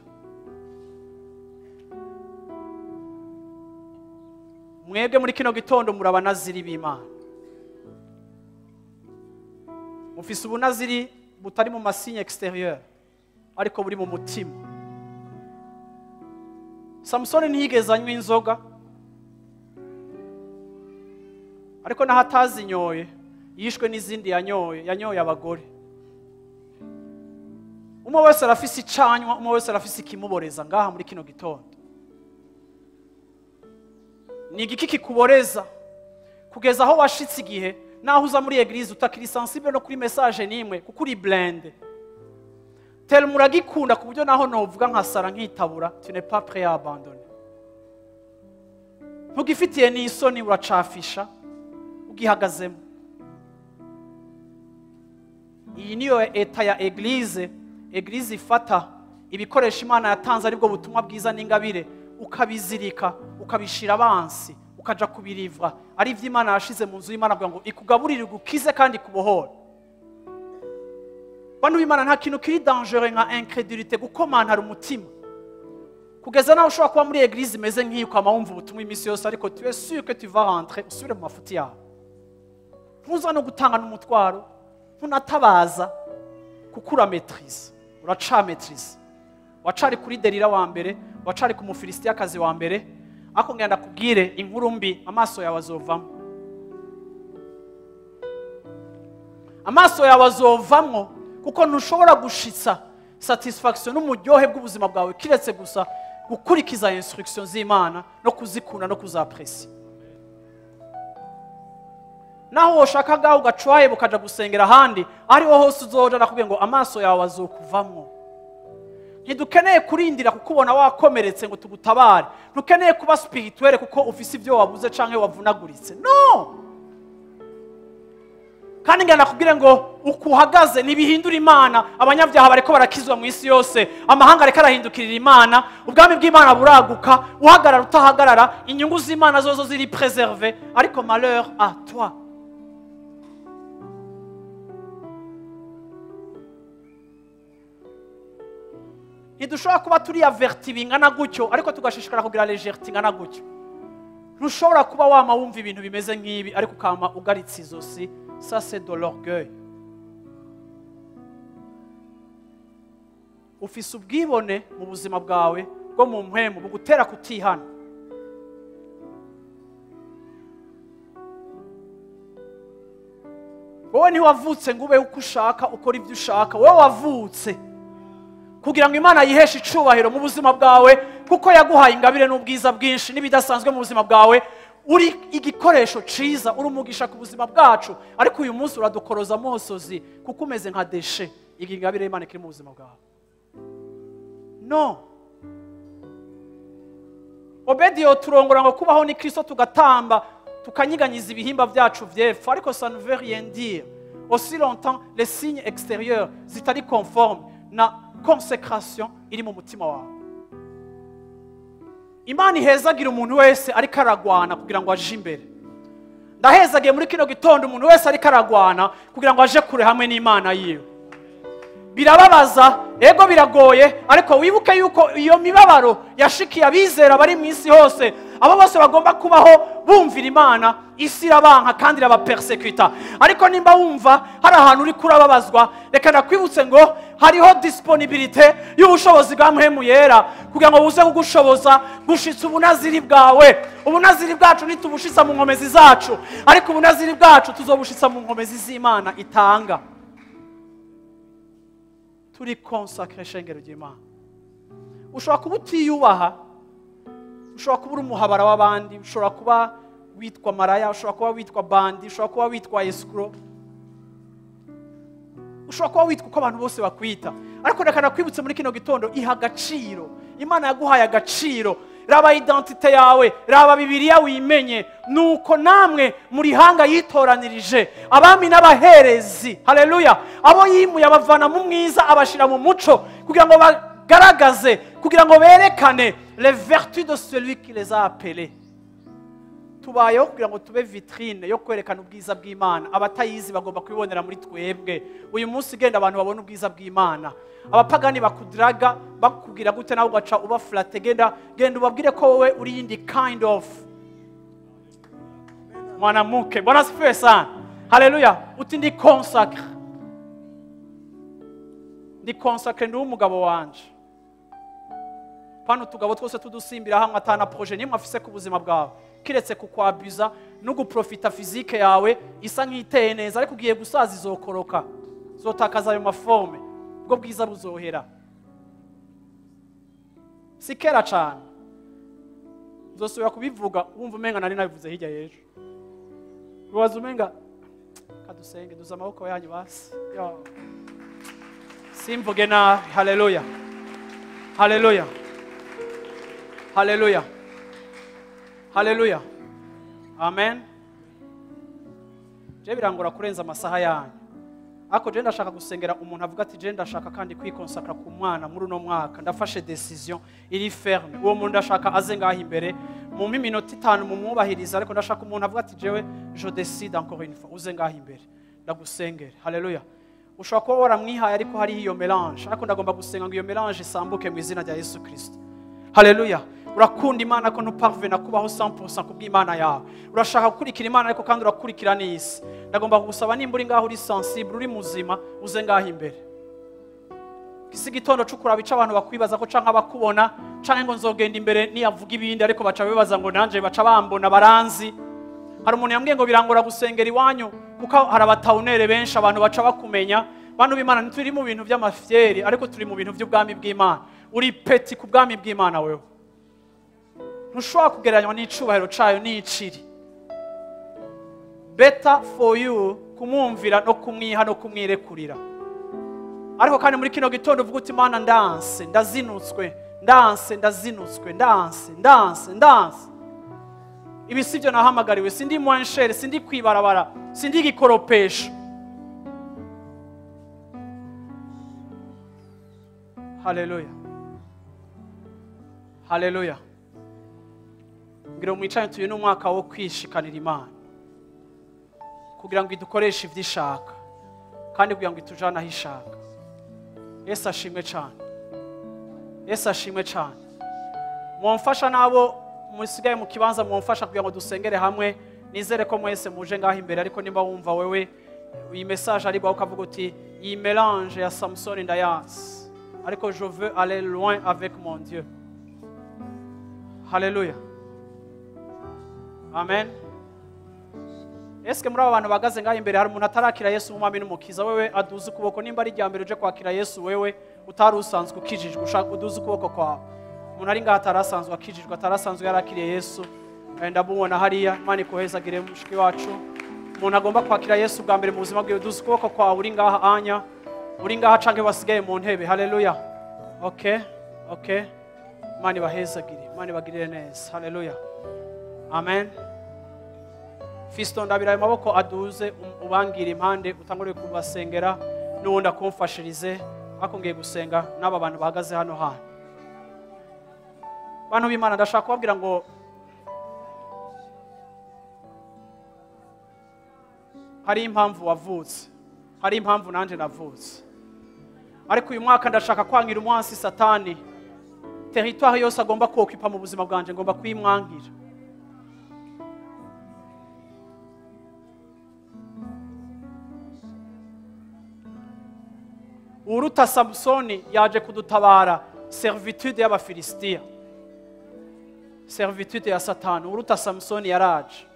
S1: mwebwe muri kino gitondo muri abanaziri b'Imana. Mufise ubunaziri butari mu ma signe extérieur, ariko buri mu mutima. Samusoni ntiyigeze anywa inzoga, ariko naho atazinyoye, yishwe n'izindi yanyoye. Yanyoye abagore. Umwe wese arafise icanywa, umwe wese arafise ikimuboreza. Ngaha muri kino gitondo, ni igiki kikuboreza kugeza aho washitse igihe naho uza muri église utakiri sensible no kuri message nimwe, kuko uri blindé tellement uragikunda, ku buryo naho novuga nka sara nkitabura, tu n'es pas prêt à abandonner? Ntugifitiye n'isoni, uracafisha ugihagazemo. Iyi niyo état ya église. Église ifata ibikoresho Imana yatanze, aribwo butumwa bwiza n'ingabire, ukabizirika, ukabishira abansi, ukaja kubirivra, ari ivy'Imana yashize mu nzu y'Imana kugira ngo ikugaburire, igukize kandi ikubohore. Bantu b'Imana, nta kintu kiri dangereux nka incrédulité, gukomantara umutima kugeza naho ushobora kuba muri église imeze nk'iyo, ukama wumva ubutumwa iminsi yose, ariko tu es sûr que tu vas rentrer usubire mu mafuti yawe, ntuza no gutanga n'umutwaro, ntunatabaza, kuko urametrize, uracametrize. Wacari kuri Delila wa mbere, wacari ku Mufilisitiyakazi wa mbere. Ariko ngenda kubwire inkuru mbi: amaso yawe azovamo, amaso yawe azovamwo, kuko ntushobora gushitsa satisfaction n'umuryohe bw'ubuzima bwawe kiretse gusa gukurikiza instruction z'Imana no kuzikunda no kuzapresi. Naho woshaka ngaho ugacwaye, bukaja gusengera ahandi, ariho hose uzoja, nakubwiye ngo amaso yawe azokuvamwo. Ntidukeneye kurindira kukubona wakomeretse ngo tugutabare. Ntukeneye kuba spirituel kuko ufise ibyo wabuze canke wavunaguritse, no. Kandi ngana nakubwire ngo uko uhagaze ntibihindura Imana. Abanyabyaha bariko barakizwa mu isi yose, amahanga ariko arahindukirira Imana, ubwami bw'Imana buraguka. Uhagarara, utahagarara, inyungu z'Imana zozo ziri préservées, ariko malheur à toi. Ntidushobora kuba turi averti bingana gutyo, ariko tugashishikara kugira légèreté ingana gutyo. Ntushobora kuba wama wumva ibintu bimeze nk'ibi, ariko ukama ugaritse izosi. Ça, c'est de l'orgueil. Ufise ubwibone mu buzima bwawe bwo mu mpwemu bugutera kutihana. Wowe ntiwavutse ngo ube uko ushaka, ukora ibyo ushaka. Wowe wavutse kugira ngo Imana yiheshe icubahiro mu buzima bwawe, kuko yaguhaye ingabire n'ubwiza bwinshi n'ibidasanzwe mu buzima bwawe. Uri igikoresho ciza, uri umugisha ku buzima bwacu, ariko uyu munsi uradukoroza amosozi kuko umeze nka déchet. Iyi ingabire y'Imana ikiri mu buzima bwawe, no. Obedi turongora ngo kubaho ni Kristo, tugatamba, tukanyiganyiza ibihimba byacu vyepfo, ariko ça ne veut rien dire aussi longtemps les signes extérieurs zitari conforme na consécration iri mu mutima wawe. Imana ihezagira umuntu wese ariko aragwana kugira ngo aje imbere. Ndahezagiye muri kino gitondo umuntu wese ariko aragwana kugira ngo aje kure hamwe n'Imana yiwe. Birababaza, ego, biragoye, ariko wibuke yuko iyo mibabaro yashikiye abizera bari mu isi hose, abo bose bagomba kubaho bumvira Imana. Isi irabanka kandi irabapersekuta. Ariko nimba wumva hari ahantu uri kurababazwa, reka nakwibutse ngo hariho disponibilité y'ubushobozi bwa Mpwemu Yera kugira ngo buze kugushoboza gushitsa ubunaziri bwawe. Ubunaziri bwacu ntitubushitsa mu nkomezi zacu, ariko ubunaziri bwacu tuzobushitsa mu nkomezi z'Imana itanga. Turi consacré, shengero ry'Imana. Ushobora kuba utiyubaha, ushobora kuba uri umuhabara w'abandi, ushobora kuba witwa maraya, ushobora kuba witwa bandit, ushobora kuba witwa escroc, ushobora kuba witwa uko abantu bose bakwita, ariko reka nakwibutse muri kino gitondo: iha agaciro. Imana yaguhaye agaciro. Raba identité yawe, raba Bibiliya, wimenye. Nuko namwe muri hanga yitoranirije, abami n'abaherezi. Haleluya! Abo yimuye abavana mu mwiza, abashira mu muco, kugira ngo bagaragaze, kugira ngo berekane les vertus de celui qui les a appelés. Tubayeho kugira ngo tube vitrine yo kwerekana ubwiza bw'Imana. Abatayizi bagomba kubibonera muri twebwe. Uyu munsi genda, abantu babona ubwiza bw'Imana. Abapagani bakudiraga, bakubwira gute, nawe ugaca uba flatte. Genda, genda ubabwire ko wowe uri yindi kind of mwanamke. Bwana asifiwe sana. Haleluya! Uti ndi consacré, ndi consacré, ndi umugabo wanje. Pano utugabo twose tudusimbira hamwe, atana projet nimwe afise ku buzima bwawe kiretse kukwabuza no guprofita physique yawe isa nk'iteye neza, ariko ugiye gusaza izokoroka, zotakaza ayo ma formes, ubwo bwiza buzohera. Si kera cyane, nzosubira kubivuga. Wumva umenga nari nabivuze hirya y'ejo, bibaza umenga. Kadusenge, duza amaboko yanyu basi. Yo. Simvuge nabi. Haleluya, haleluya, haleluya. Haleluya, amen. Je birangora kurenza amasaha yanyu, ariko je ndashaka gusengera umuntu avuga ati je ndashaka kandi kwikonsakra ku mwana muri uno mwaka, ndafashe decision iri ferme. Uwo muntu ndashaka aze ngaho imbere mu minota 5 mumwubahiriza, ariko ndashaka umuntu avuga ati jewe je décide encore une fois, uze ngaho imbere ndagusengera. Haleluya. Ushobora kuba waramwihaye ariko hariho iyo melange, ariko ndagomba gusenga ngo iyo melange isambuke mu izina rya Yesu Kristo. Haleluya. Urakunda Imana ko ntuparvena kubaho 100% kubw'Imana yawe, urashaka gukurikira Imana ariko kandi urakurikira n'isi. Ndagomba kugusaba nimba uri ngaho uri sensible, uri muzima, uze ngaho imbere. Kisi gitondo cukura bica abantu bakwibaza ko canka bakubona, canke ngo nzogenda imbere niyavuga ibindi, ariko baca bibaza ngo nanje baca bambona baranzi. Hari umuntu yambwiye ngo birangora gusengera iwanyu kuko hari abataunere benshi, abantu baca bakumenya. Bantu b'Imana, ntituri mu bintu by'amafyeri, ariko turi mu bintu by'ubwami bw'Imana. Uri peti ku bwami bw'Imana wewe, ntushobora kugereranywa n'icubahiro cayo n'iciri. Better for you kumwumvira no kumwiha no kumwirekurira. Ariko kandi muri kino gitondo uvuga uti Mana ndanse, ndazinutswe, ndanse, ndazinutswe, ndanse, ndanse, ndanse. Ibi sivyo nahamagariwe, sindi mwanshere, sindi kwibarabara, sindi gikoropesho. Haleluya, haleluya. Ngira mwicane tuyu n'umwaka wo kwishikanira Imana kugira ngo idukoreshe ivyo ishaka kandi kugira ngo itujane aho ishaka. Yesu ashimwe cyane, Yesu ashimwe cyane. Mwomfasha nabo musigaye mu kibanza, mwomfasha kugira ngo dusengere hamwe. Nizere ko mwese muje ngaho imbere, ariko nimba wumva wewe iyi message ari gwa ukavuga uti iyi mélange ya Samson ndayanse, ariko je veux aller loin avec mon Dieu. Haleluya, amen. Eske muri aba bantu bahagaze ngaho imbere hari umuntu atarakira Yesu nk'umwami n'umukiza? Wewe aduze ukuboko nimba ari irya mbere uje kwakira Yesu, wewe utari usanzwe ukijijwe, ushaka uduze ukuboko kwawe. Umuntu ari ngaho atarasanzwe akijijwe, atarasanzwe yarakiriye Yesu, ndamubona hariya. Imana ikuhezagire mushiki wacu. Umuntu agomba kwakira Yesu bwa mbere mu buzima bwiwe, uduze ukuboko kwawe. Uri ngaha anya, uri ngaha canke wasigaye mu ntebe. Haleluya. Okay, okay. Imana ibahezagire, Imana ibagirire neza. Haleluya, amen. Fisto, ndabira ayo maboko aduze, ubangira impande, utangure kubasengera n'uwundi akumfashirize. Ariko ngiye gusenga n'aba bantu bahagaze hano hantu. Bantu b'Imana, ndashaka kubabwira ngo hari impamvu wavutse, hari impamvu nanje navutse. Ariko uyu mwaka ndashaka kwangira umwansi Satani. Territoire yose agomba kokipa mu buzima bwanje ngomba kuyimwangira. Uruta Samsoni yaje kudutabara servitude y'Abafilisitiya, servitude ya Satani. Uruta Samsoni yaraje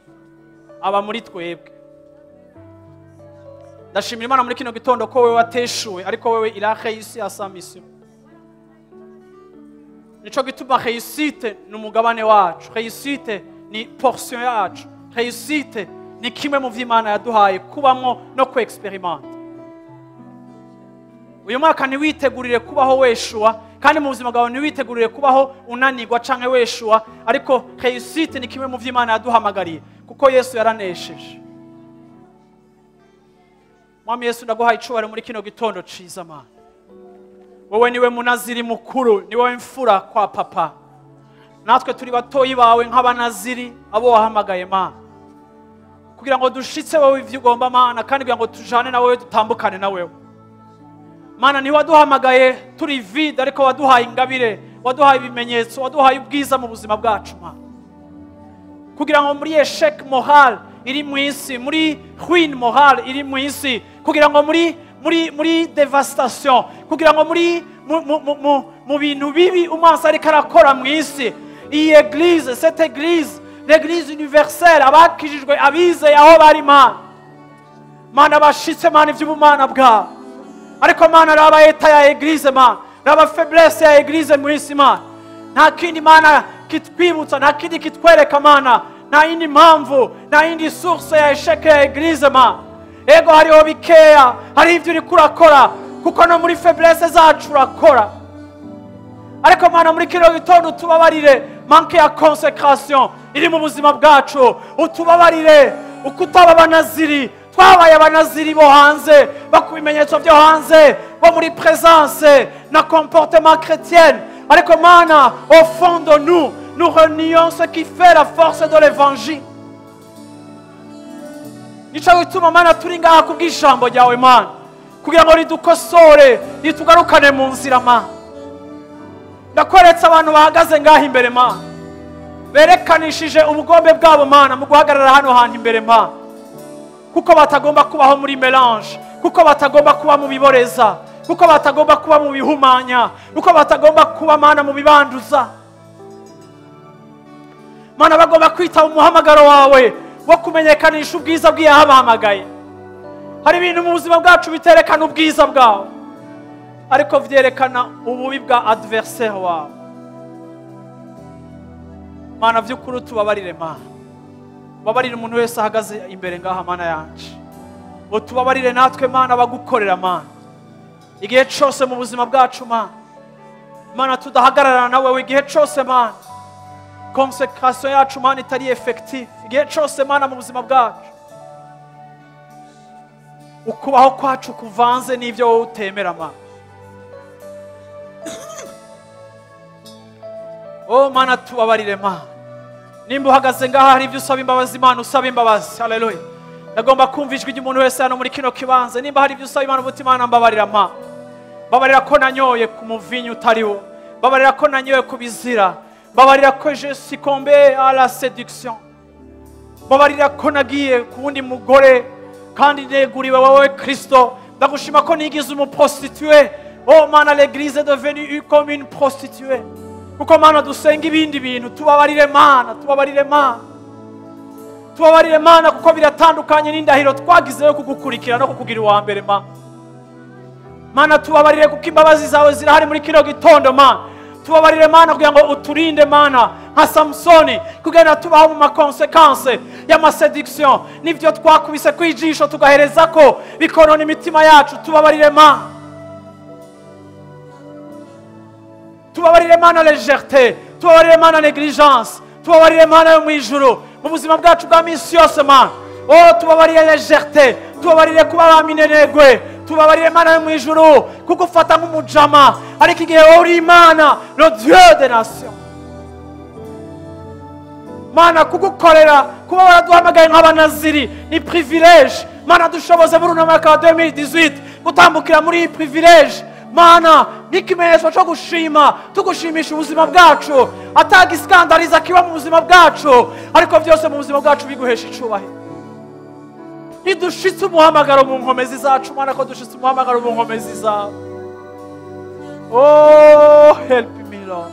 S1: aba muri twebwe. Ndashimira Imana muri kino gitondo ko wewe wateshuwe, ariko wewe il a réussi à sa mission. Nico gituma réussite ni umugabane wacu, réussite ni portion yacu, réussite ni kimwe mu vy'Imana yaduhaye kubamwo no ku-experimenta. Uyu mwaka ntiwitegurire kubaho weshuwa, kandi mu buzima bwawe ntiwitegurire kubaho unanirwa canke weshuwa, ariko réussite ni kimwe mu vy'Imana yaduhamagariye kuko Yesu yaranesheje. Mwami Yesu, ndaguhaye icubahiro muri kino gitondo ciza. Mana, wowe niwe munaziri mukuru, niwe mfura kwa papa, natwe turi batoyi bawe nk'abanaziri abo wahamagaye Mana, kugira ngo dushitse wowe ivyo ugomba Mana, kandi kugira ngo tujane na wewe, dutambukane na wewe Mana. Ntiwaduhamagaye turi vide, ariko waduhaye ingabire, waduhaye ibimenyetso, waduhaye ubwiza mu buzima bwacu Mana, kugira ngo muri échec moral iri mu isi, muri ruine morale iri mu isi, kugira ngo muri devastation, kugira ngo muri mu bintu bibi umwansi ariko arakora mu isi, iyi église, cette église, l'église universelle, abakijijwe, abizeye aho bari Mana, Mana bashitse Mana ivy'ubumana bwawe. Ariko Mana, raba état ya église Mana, raba faiblesse ya église mu isi Mana. Nta kindi Mana kitwibutsa, nta kindi kitwereka Mana, nta yindi mpamvu, nta yindi source ya échec ya église Mana. Ego hariho bikeya, hari ivyo uriko urakora, kuko no muri faiblesse zacu urakora. Ariko Mana, muri kino gitondo utubabarire manque ya consécration iri mu buzima bwacu. Utubabarire uko utaba abanaziri. Twabaye abanaziri bo hanze, bo ku bimenyetso byo hanze, bo muri présence na comportement chrétienne. Ariko Mana, au fond de nous, nous renions ce qui fait la force de l'évangile. Nico gituma, Mana, turi ngaha kubw'ijambo ryawe, Mana, kugira ngo ridukosore, ritugarukane mu nzira. Mana, ndakweretse abantu bahagaze ngaha imbere, Mana, berekanishije ubugombe bwabo, Mana, mu guhagarara hano hantu imbere, Mana, kuko batagomba kubaho muri mélange, kuko batagomba kuba mu biboreza, kuko batagomba kuba mu bihumanya, kuko batagomba kuba, Mana, mu bibanduza. Mana, bagomba kwitaba umuhamagaro wawe wo kumenyekanisha ubwiza bw'iyahabahamagaye. Hari ibintu mu buzima bwacu biterekana ubwiza bwawe, ariko vyerekana ububi bwa adversaire wawe. Mana, vy'ukuri tubabarire. Mana, babarire umuntu wese ahagaze imbere ngaha. Mana yanje, utubabarire natwe, Mana, bagukorera. Mana, igihe cose mu buzima bwacu, Mana, Mana, tudahagararana nawe, igihe cose, Mana, consécration yacu, Mana, itari effective, igihe cose, Mana, mu buzima bwacu ukubaho kwacu kuvanze n'ibyo wowe utemera, Mana. Oh Mana, tubabarire. Mana, nimba uhagaze ngaha hari ibyo usaba imbabazi, Imana usaba imbabazi. Haleluya! Ndagomba kumva ijwi ry'umuntu wese hano muri kino kibanza. Nimba hari ibyo usaba Imana ubuti: "Imana, mbabarira, ma mbabarira ko nanyoye ku muvinyu utariwo, mbabarira ko nanyoye ku bizira, mbabarira ko je succombé à la séduction, mbabarira ko nagiye ku wundi mugore kandi neguriwe wowe Kristo. Ndagushima ko nigize umu prostituée." Oh Mana, l'église est devenue comme une prostituée, kuko, Mana, dusenga ibindi bintu. Tubabarire, Mana, tubabarire, Mana, tubabarire, Mana, kuko biratandukanye n'indahiro twagize yo kugukurikira no kukugira uwa mbere. Ma Mana, tubabarire, kuko imbabazi zawe zirahari muri kino gitondo. Mana, tubabarire, Mana, kugira ngo uturinde, Mana, nka Samusoni, kugenda tubaho mu ma conséquences y'ama séduction n'ibyo twakubise ku ijisho tugahereza ko bikonona imitima yacu. Tubabarire, Mana, tubabarire, Mana, légèreté, tubabarire, Mana, négligence, tubabarire, Mana yo mu ijuru, mu buzima bwacu bwa minsi yose. Mana, oh, tubabarire légèreté, tubabarire kuba ba minenegwe, tubabarire, Mana yo mu ijuru, kugufata nk'umujama, ariko igihe wowe uri Imana, le Dieu des nations. Mana, kugukorera, kuba waraduhamagaye nk'abanaziri ni privilège. Mana, dushoboze muri uno mwaka wa 2018 gutambukira muri iyi privilège, Mana, nk'ikimenyetso cyo gushima, tugushimisha ubuzima bwacu atagiskandariza kiba mu buzima bwacu, ariko byose mu buzima bwacu biguhesha icubahiro. Ntidushitse umuhamagaro mu nkomezi zacu, Mana, ko dushitse umuhamagaro mu nkomezi zawe. Oh, help me, Lord.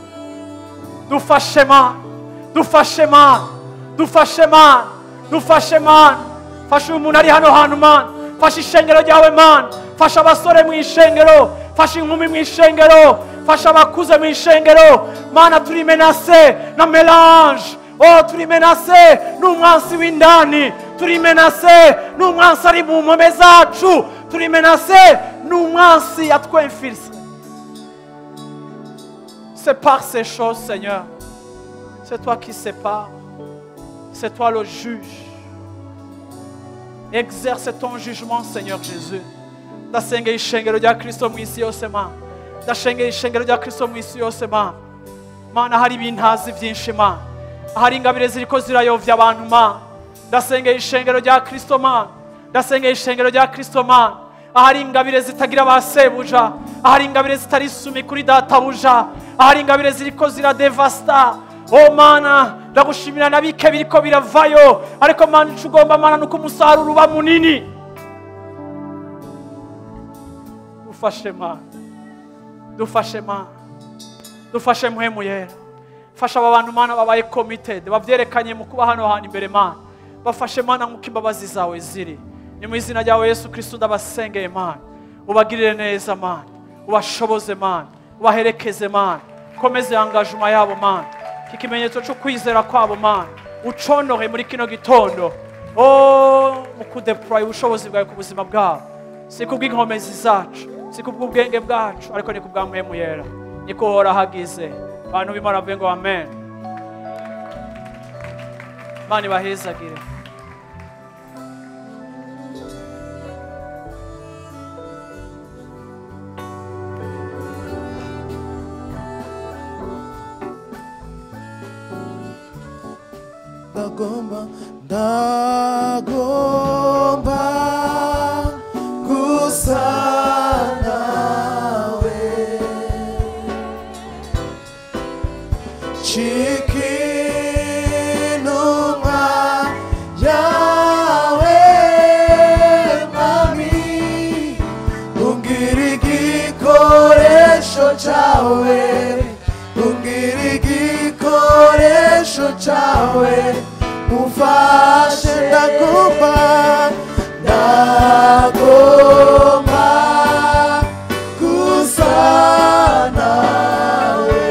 S1: Dufashe, Mana, dufashe, Mana, dufashe, Mana, dufashe, Mana. Fasha uyu muntu ari hano hantu, Mana. Fasha ishengero ryawe, Mana. Fasha abasore mu ishengero, fasha inkumi mu ishengero, fasha abakuze mu ishengero. Mana, turi menacés na mélange. Oh, turi menacés n'umwansi w'indani, turi menacés n'umwansi ari mu mpome zacu, turi menacés n'umwansi yatwemfirise. Sépare ces choses, Seigneur. C'est toi qui sépares. C'est toi le juge. Exerce ton jugement, Seigneur Jésus. Ndasengeye ishengero rya Kristo mu isi yose, Mana. Ndashengeye ishengero rya Kristo mu isi yose, Mana. Mana, hari ibintazi byinshi, Mana. Hari ingabire ziriko zirayovya abantu, Mana. Ndasengeye ishengero rya Kristo, Mana. Ndasengeye ishengero rya Kristo, Mana. Ahari ingabire zitagira ba sebuja, ahari ingabire zitari soumis kuri databuja, ahari ingabire ziriko ziradevasta. O Mana, ndagushimira na bike biriko biravayo, ariko Mana, ico ugomba, Mana, nuko umusaruro uba munini. Dufashe, Mana, dufashe, Mana, dufashe. Mpwemu Yera, fasha aba bantu, Mana, babaye committed, bavyerekanye mu kuba hano hantu imbere. Mana, bafashe, Mana, nk'uko imbabazi zawe ziri. Ni mu izina ryawe Yesu Kristo ndabasengeye. Mana, ubagirire neza, Mana, ubashoboze, Mana, ubaherekeze, Mana, komeze engagement yabo. Mana, iki kimenyetso cyo kwizera kwabo, Mana, uconore muri kino gitondo, oh, mu kudeploya ubushobozi bwawe ku buzima bwabo. Si kubw'inkomezi zacu, si kubw'ubwenge bwacu, ariko ni kubwa Mpwemu Yera. Niko Uhoraho agize. Abantu b'Imana bavuge ngo amen. Imana ibahezagire.
S3: Ndagomba, ndagomba gusa nawe, cikinuma yawe mami, ungira igikoresho cawe, ungira igikoresho cawe, umfashe. Ndagomba, ndagomba gusa nawe,